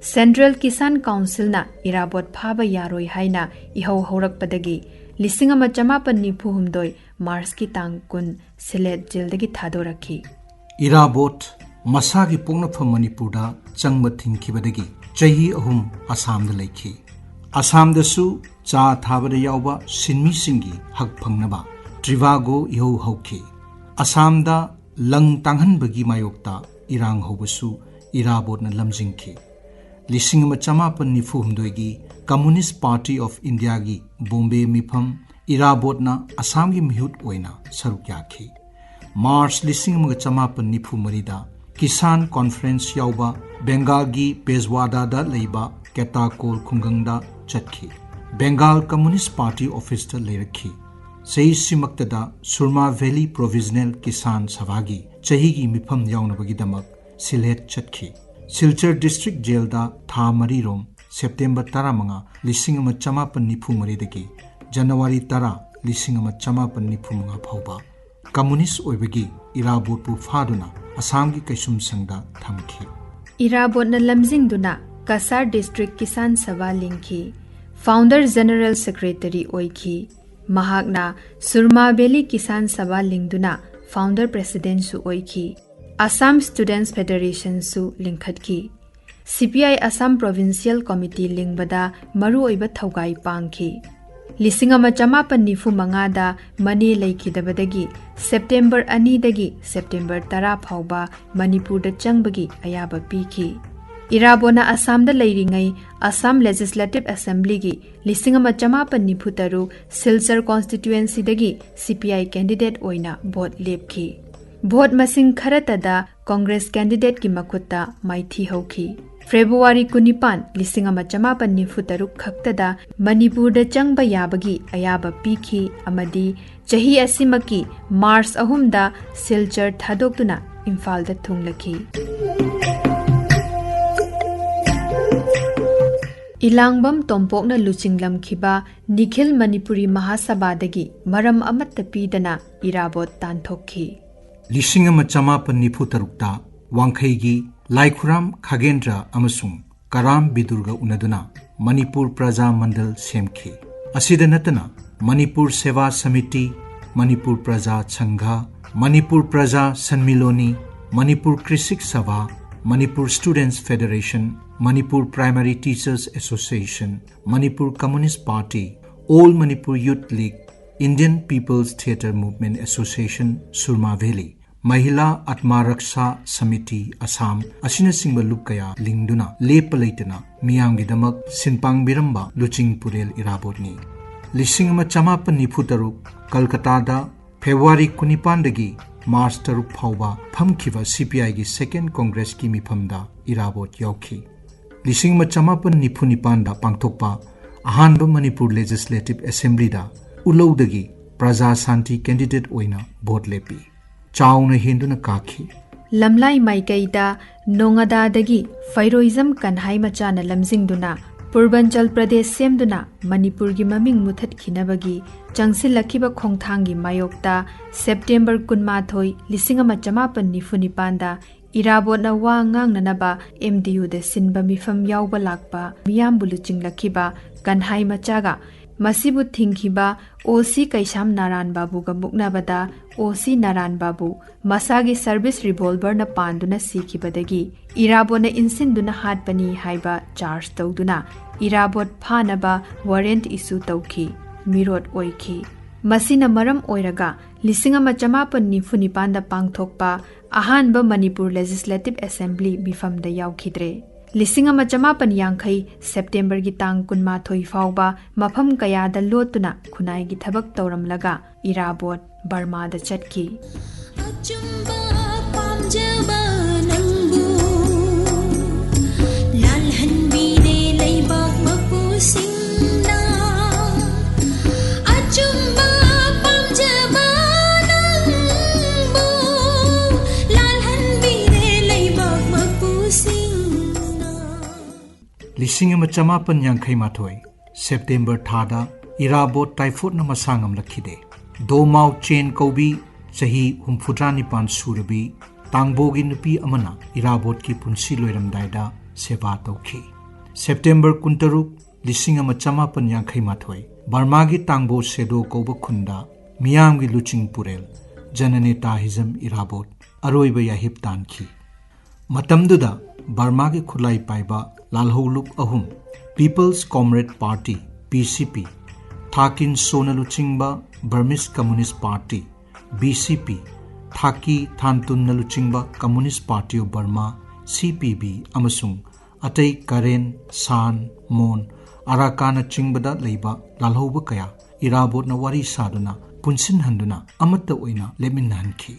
ꯁꯦꯟꯇ꯭ꯔꯦꯜ ꯀꯤꯁꯥꯟ ꯀꯥꯎꯟꯁꯤꯜꯅ ꯏꯔꯥꯕꯣꯠ ꯐꯥꯕ ꯌꯥꯔꯣꯏ ꯍꯥꯏꯅ ꯏꯍꯧ ꯍꯧꯔꯛꯄꯗꯒꯤ ꯂꯤꯁꯤꯡ ꯑꯃ ꯆꯃꯥꯄꯟ ꯅꯤꯐꯨ ꯍꯨꯝꯗꯣꯏ ꯃꯥꯔꯆꯀꯤ ꯇꯥꯡ ꯀꯨꯟ ꯁꯤꯂꯦꯠ ꯖꯦꯜꯗꯒꯤ ꯊꯥꯗꯣꯔꯛꯈꯤ꯫ ꯏꯔꯥꯕꯣꯠ ꯃꯁꯥꯒꯤ ꯄꯣꯛꯅꯐꯝ ꯃꯅꯤꯄꯨꯔꯗ ꯆꯪꯕ ꯊꯤꯡꯈꯤꯕꯗꯒꯤ ꯆꯍꯤ ꯑꯍꯨꯝ ꯑꯁꯥꯝꯗ ꯂꯩꯈꯤ꯫ ꯑꯁꯥꯝꯗꯁꯨ ꯆꯥ ꯊꯥꯕꯗ ꯌꯥꯎꯕ ꯁꯤꯟꯃꯤꯁꯤꯡꯒꯤ ꯍꯛ ꯐꯪꯅꯕ ꯇ꯭ꯔꯤꯚꯥꯒꯣ ꯏꯍꯧ ꯍꯧꯈꯤ꯫ ꯑꯁꯥꯝꯗ ꯂꯪ ꯇꯥꯡꯍꯟꯕꯒꯤ ꯃꯥꯌꯣꯛꯇ ꯏꯔꯥꯡ ꯍꯧꯕꯁꯨ ꯏꯔꯥꯕꯣꯠꯅ ꯂꯝꯖꯤꯡꯈꯤ꯫ ꯂꯤꯁꯤꯡ ꯑꯃ ꯆꯃꯥꯄꯟ ꯅꯤꯐꯨ ꯍꯨꯝꯗꯣꯏꯒꯤ Communist Party of Indiaꯒꯤ ꯕꯣꯝꯕꯦ ꯃꯤꯐꯝ ꯏꯔꯥꯕꯣꯠꯅ ꯑꯁꯥꯝꯒꯤ ꯃꯤꯍꯨꯠ ꯑꯣꯏꯅ ꯁꯔꯨꯛ ꯌꯥꯈꯤ꯫ ꯃꯥꯔꯆ ꯂꯤꯁꯤꯡ ꯑꯃꯒ ꯆꯃꯥꯄꯟ ꯅꯤꯐꯨ ꯃꯔꯤꯗ ꯀꯤꯁꯥꯟ ꯀꯣꯟꯐꯔꯦꯟꯁ ꯌꯥꯎꯕ ꯕꯦꯡꯒꯥꯜꯒꯤ ꯄꯦꯖꯋꯥꯗꯥꯗ ꯂꯩꯕ ꯀꯦꯇꯥꯀꯣꯜ ꯈꯨꯡꯒꯪꯗ ꯆꯠꯈꯤ꯫ ꯕꯦꯡꯒꯥꯜ ꯀꯝꯃꯨꯅꯤꯁ ꯄꯥꯔꯇꯤ ꯑꯣꯐꯤꯁꯇ ꯂꯩꯔꯛꯈꯤ꯫ ꯆꯍꯤꯁꯤꯃꯛꯇꯗ ꯁꯨꯔꯃꯥ ꯚꯦꯂꯤ ꯄ꯭ꯔꯣꯚꯤꯖꯅꯦꯜ ꯀꯤꯁꯥꯟ ꯁꯚꯥꯒꯤ ꯆꯍꯤꯒꯤ ꯃꯤꯐꯝ ꯌꯥꯎꯅꯕꯒꯤꯗꯃꯛ ꯁꯤꯜꯍꯦꯠ ꯆꯠꯈꯤ꯫ ꯁꯤꯜꯆꯔ ꯗꯤꯁꯇ꯭ꯔꯤꯛ ꯖꯦꯜꯗ ꯊꯥ ꯃꯔꯤꯔꯣꯝ, ꯁꯦꯞꯇꯦꯝꯕꯔ ꯇꯔꯥꯃꯉꯥ, ꯂꯤꯁꯤꯡ ꯑꯃ ꯆꯃꯥꯄꯟ ꯅꯤꯐꯨ ꯃꯔꯤꯗꯒꯤ ꯖꯅꯋꯥꯔꯤ ꯇꯔꯥ, ꯂꯤꯁꯤꯡ ꯑꯃ ꯆꯃꯥꯄꯟ ꯅꯤꯐꯨ ꯃꯉꯥ ꯐꯥꯎꯕ ꯀꯝꯃꯨꯅꯤꯁ ꯑꯣꯏꯕꯒꯤ ꯏꯔꯥꯕꯣꯠꯄꯨ ꯐꯥꯗꯨꯅ ꯑꯁꯥꯝꯒꯤ ꯀꯩꯁꯨꯝꯁꯪꯗ ꯊꯝꯈꯤ꯫ ꯏꯔꯥꯕꯣꯠꯅ ꯂꯝꯖꯤꯡꯗꯨꯅ ꯀꯁꯥꯔ ꯗꯤꯁꯇ꯭ꯔꯤꯛ ꯀꯤꯁꯥꯟ ꯁꯚꯥ ꯂꯤꯡꯈꯤ꯫ ꯐꯥꯎꯟꯗꯔ ꯖꯦꯅꯔꯦꯜ ꯁꯦꯀ꯭ꯔꯦꯇꯔꯤ ꯑꯣꯏꯈꯤ꯫ ꯃꯍꯥꯛꯅ ꯁꯨꯔꯃꯥ ꯚꯦꯂꯤ ꯀꯤꯁꯥꯟ ꯁꯚꯥ ꯂꯤꯡꯗꯨꯅ ꯐꯥꯎꯟꯗꯔ ꯄ꯭ꯔꯦꯁꯤꯗꯦꯟꯠꯁꯨ ꯑꯣꯏꯈꯤ꯫ ꯑꯁꯥꯝ ꯁ꯭ꯇꯨꯗꯦꯟꯠꯁ ꯐꯦꯗꯔꯦꯁꯟꯁꯨ ꯂꯤꯡꯈꯠꯈꯤ꯫ C P I Assam provincial committee ꯂꯤꯡꯕꯗ ꯃꯔꯨꯑꯣꯏꯕ ꯊꯧꯒꯥꯏ ꯄꯥꯡꯈꯤ꯫ ꯂꯤꯁꯤꯡ ꯑꯃ ꯆꯃꯥꯄꯟ ꯅꯤꯐꯨ ꯃꯉꯥꯗ ꯃꯅꯦ ꯂꯩꯈꯤꯗꯕꯗꯒꯤ ꯁꯦꯞꯇꯦꯝꯕꯔ ꯑꯅꯤꯗꯒꯤ ꯁꯦꯞꯇꯦꯝꯕꯔ ꯇꯔꯥ ꯐꯥꯎꯕ ꯃꯅꯤꯄꯨꯔꯗ ꯆꯪꯕꯒꯤ ꯑꯌꯥꯕ ꯄꯤꯈꯤ꯫ ꯏꯔꯥꯕꯣꯠꯅ ꯑꯁꯥꯝꯗ ꯂꯩꯔꯤꯉꯩ ꯑꯁꯥꯝ ꯂꯦꯖꯤꯁꯂꯦꯇꯤꯚ ꯑꯦꯁꯦꯝꯕ꯭ꯂꯤꯒꯤ ꯂꯤꯁꯤꯡ ꯑꯃ ꯆꯃꯥꯄꯟ ꯅꯤꯐꯨ ꯇꯔꯨꯛ ꯁꯤꯜꯆꯔ ꯀꯣꯟꯁꯇꯤꯇ꯭ꯌꯨꯑꯦꯟꯁꯤꯗꯒꯤ ꯁꯤ ꯄꯤ ꯑꯥꯏ ꯀꯦꯟꯗꯤꯗꯦꯠ ꯑꯣꯏꯅ ꯚꯣꯠ ꯂꯦꯞꯈꯤ꯫ ꯚꯣꯠ ꯃꯁꯤꯡ ꯈꯔꯇꯗ ꯀꯣꯡꯒ꯭ꯔꯦꯁ ꯀꯦꯟꯗꯤꯗꯦꯠꯀꯤ ꯃꯈꯨꯠꯇ ꯃꯥꯏꯊꯤ ꯍꯧꯈꯤ꯫ ꯐꯦꯕ꯭ꯔꯨꯋꯥꯔꯤ ꯀꯨꯟꯅꯤꯄꯥꯟ, ꯂꯤꯁꯤꯡ ꯑꯃ ꯆꯃꯥꯄꯟ ꯅꯤꯐꯨ ꯇꯔꯨꯛ ꯈꯛꯇꯗ ꯃꯅꯤꯄꯨꯔꯗ ꯆꯪꯕ ꯌꯥꯕꯒꯤ ꯑꯌꯥꯕ ꯄꯤꯈꯤ ꯑꯃꯗꯤ ꯆꯍꯤ ꯑꯁꯤꯃꯛꯀꯤ ꯃꯥꯔꯆ ꯑꯍꯨꯝꯗ ꯁꯤꯜꯆꯔ ꯊꯥꯗꯣꯛꯇꯨꯅ ꯏꯝꯐꯥꯜꯗ ꯊꯨꯡꯂꯈꯤ꯫ ꯏꯂꯥꯡꯕꯝ ꯇꯣꯝꯄꯣꯛꯅ ꯂꯨꯆꯤꯡꯂꯝꯈꯤꯕ ꯅꯤꯈꯤꯜ ꯃꯅꯤꯄꯨꯔꯤ ꯃꯍꯥꯁꯚꯥꯗꯒꯤ ꯃꯔꯝ ꯑꯃꯠꯇ ꯄꯤꯗꯅ ꯏꯔꯥꯕꯣꯠ ꯇꯥꯟꯊꯣꯛꯈꯤ꯫ ꯂꯤꯁꯤꯡ ꯑꯃ ꯆꯃꯥꯄꯟ ꯅꯤꯐꯨ ꯇꯔꯨꯛꯇ ꯋꯥꯡꯈꯩꯒꯤ ꯂꯥꯏꯈꯨꯔꯥꯝ ꯈꯥꯒꯦꯟꯗ꯭ꯔ ꯑꯃꯁꯨꯡ ꯀꯔꯥꯝ ꯕꯤꯗꯨꯔꯒ ꯎꯅꯗꯨꯅ ꯃꯅꯤꯄꯨꯔ ꯄ꯭ꯔꯖꯥ ꯃꯟꯗꯜ ꯁꯦꯝꯈꯤ꯫ ꯑꯁꯤꯗ ꯅꯠꯇꯅ ꯃꯅꯤꯄꯨꯔ ꯁꯦꯕꯥ ꯁꯃꯤꯇꯤ, ꯃꯅꯤꯄꯨꯔ ꯄ꯭ꯔꯖꯥ ꯁꯪꯘ, ꯃꯅꯤꯄꯨꯔ ꯄ꯭ꯔꯖꯥ ꯁꯟꯃꯤꯂꯣꯅꯤ, Manipur Krishak Sabha, Manipur students federation, Manipur primary teachers association, Manipur communist party, all Manipur youth league, Indian people's theatre movement association, Surma valley, Mahila Atma Raksha Samiti Assam ꯑꯁꯤꯅꯆꯤꯡꯕ ꯂꯨꯞ ꯀꯌꯥ ꯂꯤꯡꯗꯨꯅ ꯂꯦꯞꯄ ꯂꯩꯇꯅ ꯃꯤꯌꯥꯝꯒꯤꯗꯃꯛ ꯁꯤꯟꯄꯥꯡꯕꯤꯔꯝꯕ ꯂꯨꯆꯤꯡ ꯄꯨꯔꯦꯜ ꯏꯔꯥꯕꯣꯠꯅꯤ꯫ ꯂꯤꯁꯤꯡ ꯑꯃ ꯆꯃꯥꯄꯟ ꯅꯤꯐꯨ ꯇꯔꯨꯛ ꯀꯜꯀꯇꯥꯗ ꯐꯦꯕ꯭ꯔꯨꯋꯥꯔꯤ ꯀꯨꯟꯅꯤꯄꯥꯟꯗꯒꯤ ꯃꯥꯔꯆ ꯇꯔꯨꯛ ꯐꯥꯎꯕ ꯐꯝꯈꯤꯕ ꯁꯤ ꯄꯤ ꯑꯥꯏꯒꯤ ꯁꯦꯀꯦꯟꯗ ꯀꯣꯡꯒ꯭ꯔꯦꯁꯀꯤ ꯃꯤꯐꯝꯗ ꯏꯔꯥꯕꯣꯠ ꯌꯥꯎꯈꯤ꯫ ꯂꯤꯁꯤꯡ ꯑꯃ ꯆꯃꯥꯄꯟ ꯅꯤꯐꯨ ꯅꯤꯄꯥꯟꯗ ꯄꯥꯡꯊꯣꯛꯄ ꯑꯍꯥꯟꯕ ꯃꯅꯤꯄꯨꯔ ꯂꯦꯖꯤꯁꯂꯦꯇꯤꯚ ꯑꯦꯁꯦꯝꯕ꯭ꯂꯤꯗ ꯎꯂꯧꯗꯒꯤ ꯄ꯭ꯔꯖꯥ ꯁꯥꯟꯇꯤ ꯀꯦꯟꯗꯤꯗꯦꯠ ꯑꯣꯏꯅ ꯚꯣꯠ ꯂꯦꯞꯄꯤ꯫ ꯆꯥꯎꯅ ꯍꯦꯟꯗꯨꯅ ꯀꯥꯈꯤ꯫ ꯂꯝꯂꯥꯏ ꯃꯥꯏꯀꯩꯗ ꯅꯣꯉꯥꯗꯥꯗꯒꯤ ꯐꯩꯔꯣꯏꯖꯝ ꯀꯟꯍꯥꯏ ꯃꯆꯥꯅ ꯂꯝꯖꯤꯡꯗꯨꯅ ꯄꯨꯔꯕꯟꯆꯜ ꯄ꯭ꯔꯗꯦꯁ ꯁꯦꯝꯗꯨꯅ ꯃꯅꯤꯄꯨꯔꯒꯤ ꯃꯃꯤꯡ ꯃꯨꯊꯠꯈꯤꯅꯕꯒꯤ ꯆꯪꯁꯤꯜꯂꯛꯈꯤꯕ ꯈꯣꯡꯊꯥꯡꯒꯤ ꯃꯥꯌꯣꯛꯇ ꯁꯦꯞꯇꯦꯝꯕꯔ ꯀꯨꯟꯃꯥꯊꯣꯏ, ꯂꯤꯁꯤꯡ ꯑꯃ ꯆꯃꯥꯄꯟ ꯅꯤꯐꯨ ꯅꯤꯄꯥꯟꯗ ꯏꯔꯥꯕꯣꯠꯅ ꯋꯥ ꯉꯥꯡꯅꯅꯕ ꯑꯦꯝ ꯗꯤ ꯌꯨꯗ ꯁꯤꯟꯕ ꯃꯤꯐꯝ ꯌꯥꯎꯕ ꯂꯥꯛꯄ ꯃꯤꯌꯥꯝꯕꯨ ꯂꯨꯆꯤꯡꯂꯛꯈꯤꯕ ꯀꯟꯍꯥꯏ ꯃꯆꯥꯒ ꯃꯁꯤꯕꯨ ꯊꯤꯡꯈꯤꯕ ꯑꯣ ꯁꯤ ꯀꯩꯁꯥꯝ ꯅꯥꯔꯥꯟ ꯕꯥꯕꯨꯒ ꯃꯨꯛꯅꯕꯗ ꯑꯣ ꯁꯤ ꯅꯥꯔꯥꯟ ꯕꯥꯕꯨ ꯃꯁꯥꯒꯤ ꯁꯔꯚꯤꯁ ꯔꯤꯚꯣꯜꯚꯔꯅ ꯄꯥꯟꯗꯨꯅ ꯁꯤꯈꯤꯕꯗꯒꯤ ꯏꯔꯥꯕꯣꯠꯅ ꯏꯟꯁꯤꯟꯗꯨꯅ ꯍꯥꯠꯄꯅꯤ ꯍꯥꯏꯕ ꯆꯥꯔꯖ ꯇꯧꯗꯨꯅ ꯏꯔꯥꯕꯣꯠ ꯐꯥꯅꯕ ꯋꯥꯔꯦꯟꯠ ꯏꯁꯨ ꯇꯧꯈꯤ, ꯃꯤꯔꯣꯠ ꯑꯣꯏꯈꯤ꯫ ꯃꯁꯤꯅ ꯃꯔꯝ ꯑꯣꯏꯔꯒ ꯂꯤꯁꯤꯡ ꯑꯃ ꯆꯃꯥꯄꯟ ꯅꯤꯐꯨ ꯅꯤꯄꯥꯟꯗ ꯄꯥꯡꯊꯣꯛꯄ ꯑꯍꯥꯟꯕ ꯃꯅꯤꯄꯨꯔ ꯂꯦꯖꯤꯁꯂꯦꯇꯤꯚ ꯑꯦꯁꯦꯝꯕ꯭ꯂꯤ ꯃꯤꯐꯝꯗ ꯌꯥꯎꯈꯤꯗ꯭ꯔꯦ꯫ ꯂꯤꯁꯤꯡ ꯑꯃ ꯆꯃꯥꯄꯟ ꯌꯥꯡꯈꯩ ꯁꯦꯞꯇꯦꯝꯕꯔꯒꯤ ꯇꯥꯡ ꯀꯨꯟꯃꯥꯊꯣꯏ ꯐꯥꯎꯕ ꯃꯐꯝ ꯀꯌꯥꯗ ꯂꯣꯠꯇꯨꯅ ꯈꯨꯟꯅꯥꯏꯒꯤ ꯊꯕꯛ ꯇꯧꯔꯝꯂꯒ ꯏꯔꯥꯕꯣꯠ ꯕꯔꯃꯥꯗ ꯆꯠꯈꯤ꯫ ꯑꯆꯨꯝꯕ ꯄꯥꯝꯖꯕ ꯅꯪꯕꯨ ꯂꯥꯜꯍꯟꯕꯤꯔꯦ ꯂꯩꯕꯥꯛ ꯃꯄꯨꯁꯤꯡꯅ꯫ ꯑꯆꯨꯝꯕ ꯄꯥꯝꯖꯕ ꯅꯪꯕꯨ ꯂꯥꯜꯍꯟꯕꯤꯔꯦ ꯂꯩꯕꯥꯛ ꯃꯄꯨꯁꯤꯡꯅ꯫ ꯂꯤꯁꯤꯡ ꯑꯃ ꯆꯃꯥꯄꯟ ꯌꯥꯡꯈꯩ ꯃꯥꯊꯣꯏ ꯁꯦꯞꯇꯦꯝꯕꯔ ꯊꯥꯗ ꯏꯔꯥꯕꯣꯠ ꯇꯥꯏꯐꯣꯠꯅ ꯃꯁꯥ ꯉꯝꯂꯛꯈꯤꯗꯦ꯫ ꯗꯣꯃꯥꯎ ꯆꯦꯟ ꯀꯧꯕꯤ ꯆꯍꯤ ꯍꯨꯝꯐꯨꯇꯔꯥ ꯅꯤꯄꯥꯟ ꯁꯨꯔꯕꯤ ꯇꯥꯡꯕꯣꯒꯤ ꯅꯨꯄꯤ ꯑꯃꯅ ꯏꯔꯥꯕꯣꯠꯀꯤ ꯄꯨꯟꯁꯤ ꯂꯣꯏꯔꯝꯗꯥꯏꯗ ꯁꯦꯕꯥ ꯇꯧꯈꯤ꯫ ꯁꯦꯞꯇꯦꯝꯕꯔ ꯀꯨꯟꯇꯔꯨꯛ, ꯂꯤꯁꯤꯡ ꯑꯃ ꯆꯃꯥꯄꯟ ꯌꯥꯡꯈꯩ ꯃꯥꯊꯣꯏ, ꯕꯔꯃꯥꯒꯤ ꯇꯥꯡꯕꯣ ꯁꯦꯗꯣ ꯀꯧꯕ ꯈꯨꯟꯗ ꯃꯤꯌꯥꯝꯒꯤ ꯂꯨꯆꯤꯡ ꯄꯨꯔꯦꯜ ꯖꯅꯅꯦꯇꯥ ꯍꯤꯖꯝ ꯏꯔꯥꯕꯣꯠ ꯑꯔꯣꯏꯕ ꯌꯥꯍꯤꯞ ꯇꯥꯟꯈꯤ꯫ ꯃꯇꯝꯗꯨꯗ ꯕꯔꯃꯥꯒꯤ ꯈꯨꯠꯂꯥꯏ ꯄꯥꯏꯕ ꯂꯥꯜꯍꯧꯂꯨꯞ ꯑꯍꯨꯝ, People's Comrade Party, P C P, ꯊꯥꯀꯤꯟ ꯁꯣꯅ ꯂꯨꯆꯤꯡꯕ Burmese Communist Party, B C P, ꯊꯥꯀꯤ ꯊꯥꯟꯇꯨꯟꯅ ꯂꯨꯆꯤꯡꯕ Communist Party of Burma, C P B, ꯑꯃꯁꯨꯡ ꯑꯇꯩ ꯀꯔꯦꯟ, ꯁꯥꯟ, ꯃꯣꯟ, ꯑꯔꯥꯀꯥꯅꯆꯤꯡꯕꯗ ꯂꯩꯕ ꯂꯥꯜꯍꯧꯕ ꯀꯌꯥ ꯏꯔꯥꯕꯣꯠꯅ ꯋꯥꯔꯤ ꯁꯥꯗꯨꯅ ꯄꯨꯟꯁꯤꯟꯍꯟꯗꯨꯅ ꯑꯃꯠꯇ ꯑꯣꯏꯅ ꯂꯦꯞꯃꯤꯟꯅꯍꯟꯈꯤ꯫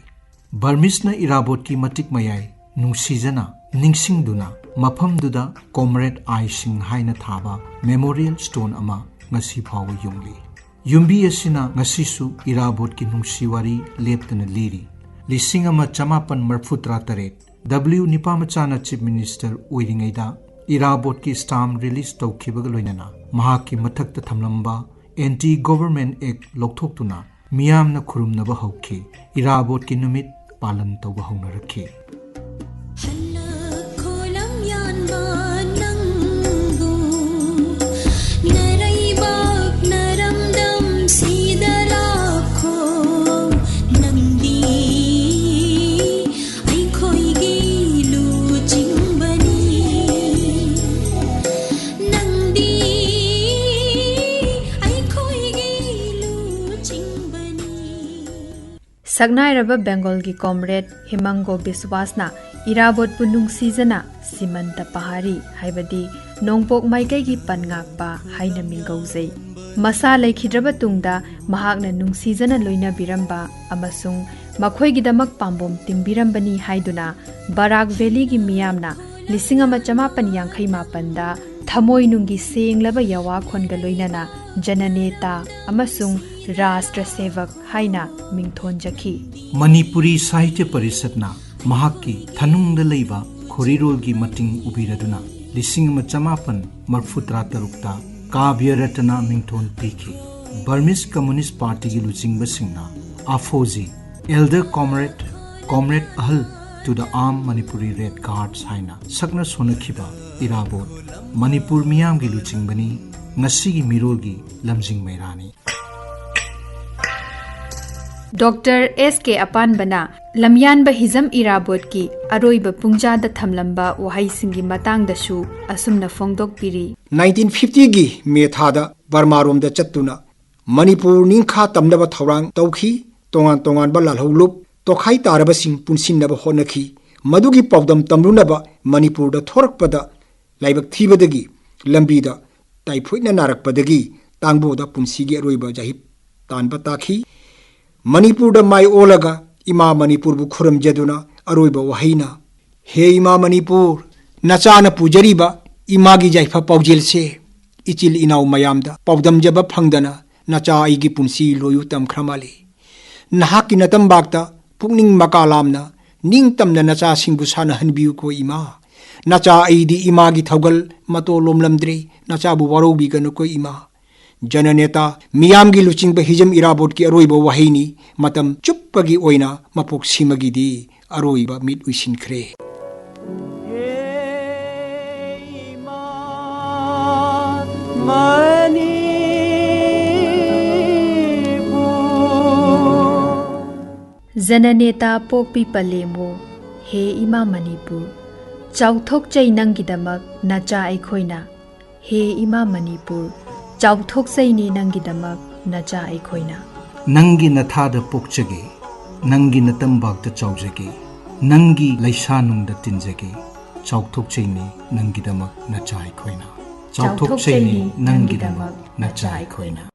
ꯕꯔꯃꯤꯁꯅ ꯏꯔꯥꯕꯣꯠꯀꯤ ꯃꯇꯤꯛ ꯃꯌꯥꯏ ꯅꯨꯡꯁꯤꯖꯅ ꯅꯤꯡꯁꯤꯡꯗꯨꯅ ꯃꯐꯝꯗꯨꯗ ꯀꯣꯝꯔꯦꯗ ꯑꯥꯏ ꯁꯤꯡ ꯍꯥꯏꯅ ꯊꯥꯕ memorial stone ꯑꯃ ꯉꯁꯤ ꯐꯥꯎꯕ ꯌꯨꯡꯂꯤ꯫ ꯌꯨꯝꯕꯤ ꯑꯁꯤꯅ ꯉꯁꯤꯁꯨ ꯏꯔꯥꯕꯣꯠꯀꯤ ꯅꯨꯡꯁꯤ ꯋꯥꯔꯤ ꯂꯦꯞꯇꯅ ꯂꯤꯔꯤ꯫ ꯂꯤꯁꯤꯡ ꯑꯃ ꯆꯃꯥꯄꯟ ꯃꯔꯐꯨꯇꯔꯥ ꯇꯔꯦꯠ W ꯅꯤꯄꯥꯃꯆꯥꯅ Chief Minister ꯑꯣꯏꯔꯤꯉꯩꯗ ꯏꯔꯥꯕꯣꯠꯀꯤ stamp release ꯇꯧꯈꯤꯕꯒ ꯂꯣꯏꯅꯅ ꯃꯍꯥꯛꯀꯤ ꯃꯊꯛꯇ ꯊꯝꯂꯝꯕ Anti Government Act ꯂꯧꯊꯣꯛꯇꯨꯅ ꯃꯤꯌꯥꯝꯅ ꯈꯨꯔꯨꯝꯅꯕ ꯍꯧꯈꯤ꯫ ꯏꯔꯥꯕꯣꯠꯀꯤ ꯅꯨꯃꯤꯠ ꯄꯥꯂꯟ ꯇꯧꯕ ꯍꯧꯅꯔꯛꯈꯤ꯫ ꯁꯛꯅꯥꯏꯔꯕ ꯕꯦꯡꯒꯣꯜꯒꯤ ꯀꯣꯝꯔꯦꯗ ꯍꯤꯃꯥꯡꯒꯣ ꯕꯤꯁꯋꯥꯁꯅ ꯏꯔꯥꯕꯣꯠꯄꯨ ꯅꯨꯡꯁꯤꯖꯅ ꯁꯤꯃꯟꯇ ꯄꯍꯥꯔꯤ, ꯍꯥꯏꯕꯗꯤ ꯅꯣꯡꯄꯣꯛ ꯃꯥꯏꯀꯩꯒꯤ ꯄꯟ ꯉꯥꯛꯄ ꯍꯥꯏꯅ ꯃꯤꯡꯒꯧꯖꯩ꯫ ꯃꯁꯥ ꯂꯩꯈꯤꯗ꯭ꯔꯕ ꯇꯨꯡꯗ ꯃꯍꯥꯛꯅ ꯅꯨꯡꯁꯤꯖꯅ ꯂꯣꯏꯅꯕꯤꯔꯝꯕ ꯑꯃꯁꯨꯡ ꯃꯈꯣꯏꯒꯤꯗꯃꯛ ꯄꯥꯝꯕꯣꯝ ꯇꯤꯡꯕꯤꯔꯝꯕꯅꯤ ꯍꯥꯏꯗꯨꯅ ꯕꯔꯥꯛ ꯚꯦꯂꯤꯒꯤ ꯃꯤꯌꯥꯝꯅ ꯂꯤꯁꯤꯡ ꯑꯃ ꯆꯃꯥꯄꯟ ꯌꯥꯡꯈꯩ ꯃꯥꯄꯟꯗ ꯊꯃꯣꯏꯅꯨꯡꯒꯤ ꯁꯦꯡꯂꯕ ꯌꯥꯋꯥꯈꯣꯟꯒ ꯂꯣꯏꯅꯅ ꯖꯅꯅꯦꯇꯥ ꯑꯃꯁꯨꯡ ꯔꯥꯁꯇ꯭ꯔ ꯁꯦꯚꯛ ꯍꯥꯏꯅ ꯃꯤꯡꯊꯣꯟꯖꯈꯤ꯫ ꯃꯅꯤꯄꯨꯔꯤ ꯁꯥꯍꯤꯇ꯭ꯌ ꯄꯔꯤꯁꯠꯅ ꯃꯍꯥꯛꯀꯤ ꯊꯅꯨꯡꯗ ꯂꯩꯕ ꯈꯣꯔꯤꯔꯣꯜꯒꯤ ꯃꯇꯤꯡ ꯎꯕꯤꯔꯗꯨꯅ ꯂꯤꯁꯤꯡ ꯑꯃ ꯆꯃꯥꯄꯟ ꯃꯔꯤꯐꯨ ꯇꯔꯥ ꯇꯔꯨꯛꯇ ꯀꯥꯕ꯭ꯌ ꯔꯠꯅ ꯃꯤꯡꯊꯣꯟ ꯄꯤꯈꯤ꯫ Burmese Communist Partyꯒꯤ ꯂꯨꯆꯤꯡꯕꯁꯤꯡꯅ ꯑꯐꯣꯖꯤ, Elder Comrade, Comrade ꯑꯍꯜ to the armed Manipuri Red Guards ꯍꯥꯏꯅ ꯁꯛꯅ ꯁꯣꯟꯅꯈꯤꯕ ꯏꯔꯥꯕꯣꯠ ꯃꯅꯤꯄꯨꯔ ꯃꯤꯌꯥꯝꯒꯤ ꯂꯨꯆꯤꯡꯕꯅꯤ꯫ ꯉꯁꯤꯒꯤ ꯃꯤꯔꯣꯜꯒꯤ ꯂꯝꯖꯤꯡ ꯃꯩꯔꯥꯅꯤ꯫ ꯗꯣꯛꯇꯔ ꯑꯦꯁ ꯀꯦ ꯑꯄꯥꯟꯕꯅ ꯂꯝꯌꯥꯟꯕ ꯍꯤꯖꯝ ꯏꯔꯥꯕꯣꯠꯀꯤ ꯑꯔꯣꯏꯕ ꯄꯨꯡꯖꯥꯗ ꯊꯝꯂꯝꯕ ꯋꯥꯍꯩꯁꯤꯡꯒꯤ ꯃꯇꯥꯡꯗꯁꯨ ꯑꯁꯨꯝꯅ ꯐꯣꯡꯗꯣꯛꯄꯤꯔꯤ꯫ ꯅꯥꯏꯟꯇꯤꯟ ꯐꯤꯐꯇꯤꯒꯤ ꯃꯦ ꯊꯥꯗ ꯕꯔꯃꯥꯔꯣꯝꯗ ꯆꯠꯇꯨꯅ ꯃꯅꯤꯄꯨꯔ ꯅꯤꯡꯈꯥ ꯇꯝꯅꯕ ꯊꯧꯔꯥꯡ ꯇꯧꯈꯤ꯫ ꯇꯣꯉꯥꯟ ꯇꯣꯉꯥꯟꯕ ꯂꯥꯜꯍꯧꯂꯨꯞ ꯇꯣꯈꯥꯏ ꯇꯥꯔꯕꯁꯤꯡ ꯄꯨꯟꯁꯤꯟꯅꯕ ꯍꯣꯠꯅꯈꯤ꯫ ꯃꯗꯨꯒꯤ ꯄꯥꯎꯗꯝ ꯇꯝꯂꯨꯅꯕ ꯃꯅꯤꯄꯨꯔꯗ ꯊꯣꯔꯛꯄꯗ ꯂꯥꯏꯕꯛ ꯊꯤꯕꯗꯒꯤ ꯂꯝꯕꯤꯗ ꯇꯥꯏꯐꯣꯏꯠꯅ ꯅꯥꯔꯛꯄꯗꯒꯤ ꯇꯥꯡꯕꯣꯗ ꯄꯨꯟꯁꯤꯒꯤ ꯑꯔꯣꯏꯕ ꯌꯥꯍꯤꯞ ꯇꯥꯟꯕ ꯇꯥꯈꯤ꯫ ꯃꯅꯤꯄꯨꯔꯗ ꯃꯥꯏ ꯑꯣꯜꯂꯒ ꯏꯃꯥ ꯃꯅꯤꯄꯨꯔꯕꯨ ꯈꯨꯔꯨꯝꯖꯗꯨꯅ ꯑꯔꯣꯏꯕ ꯋꯥꯍꯩꯅ, "ꯍꯦ ꯏꯃꯥ ꯃꯅꯤꯄꯨꯔ, ꯅꯆꯥꯅ ꯄꯨꯖꯔꯤꯕ ꯏꯃꯥꯒꯤ ꯌꯥꯏꯐ ꯄꯥꯎꯖꯦꯜꯁꯦ ꯏꯆꯤꯜ ꯏꯅꯥꯎ ꯃꯌꯥꯝꯗ ꯄꯥꯎꯗꯝꯖꯕ ꯐꯪꯗꯅ ꯅꯆꯥ ꯑꯩꯒꯤ ꯄꯨꯟꯁꯤ ꯂꯣꯏꯌꯨ ꯇꯝꯈ꯭ꯔ ꯃꯥꯜꯂꯤ꯫ ꯅꯍꯥꯛꯀꯤ ꯅꯇꯝꯕꯥꯛꯇ ꯄꯨꯛꯅꯤꯡ ꯃꯀꯥ ꯂꯥꯝꯅ ꯅꯤꯡꯇꯝꯅ ꯅꯆꯥꯁꯤꯡꯕꯨ ꯁꯥꯟꯅꯍꯟꯕꯤꯌꯨꯀꯣ ꯏꯃꯥ꯫ ꯅꯆꯥ ꯑꯩꯗꯤ ꯏꯃꯥꯒꯤ ꯊꯧꯒꯜ ꯃꯇꯣ ꯂꯣꯝꯂꯝꯗ꯭ꯔꯦ, ꯅꯆꯥꯕꯨ ꯋꯥꯔꯧꯕꯤꯒꯅꯨꯀꯣ ꯏꯃꯥ꯫" ꯖꯅꯅꯦꯇꯥ, ꯃꯤꯌꯥꯝꯒꯤ ꯂꯨꯆꯤꯡꯕ ꯍꯤꯖꯝ ꯏꯔꯥꯕꯣꯠꯀꯤ ꯑꯔꯣꯏꯕ ꯋꯥꯍꯩꯅꯤ꯫ ꯃꯇꯝ ꯆꯨꯞꯄꯒꯤ ꯑꯣꯏꯅ ꯃꯄꯣꯛ ꯁꯤꯃꯒꯤꯗꯤ ꯑꯔꯣꯏꯕ ꯃꯤꯠ ꯎꯏꯁꯤꯟꯈ꯭ꯔꯦ꯫ ꯖꯅꯅꯦꯇꯥ ꯄꯣꯛꯄꯤ ꯄꯂꯦꯝꯕꯨ, ꯍꯦ ꯏꯃꯥ ꯃꯅꯤꯄꯨꯔ, ꯆꯥꯎꯊꯣꯛꯆꯩ ꯅꯪꯒꯤꯗꯃꯛ ꯅꯆꯥ ꯑꯩꯈꯣꯏꯅ꯫ ꯍꯦ ꯏꯃꯥ ꯃꯅꯤꯄꯨꯔ, ꯆꯥꯎꯊꯣꯛꯆꯩꯅꯦ ꯅꯪꯒꯤꯗꯃꯛ ꯅꯆꯥ ꯑꯩꯈꯣꯏꯅ꯫ ꯅꯪꯒꯤ ꯅꯊꯥꯗ ꯄꯣꯛꯆꯒꯦ, ꯅꯪꯒꯤ ꯅꯇꯝꯕꯥꯛꯇ ꯆꯥꯎꯖꯒꯦ, ꯅꯪꯒꯤ ꯂꯩꯁꯥꯅꯨꯡꯗ ꯇꯤꯟꯖꯒꯦ, ꯆꯥꯎꯊꯣꯛꯆꯩꯅꯦ ꯅꯪꯒꯤꯗꯃꯛ ꯅꯆꯥ ꯑꯩꯈꯣꯏꯅ꯫ ꯆꯥꯎꯊꯣꯛꯆꯩꯅꯦ ꯅꯪꯒꯤꯗꯃꯛ ꯅꯆꯥ ꯑꯩꯈꯣꯏꯅ꯫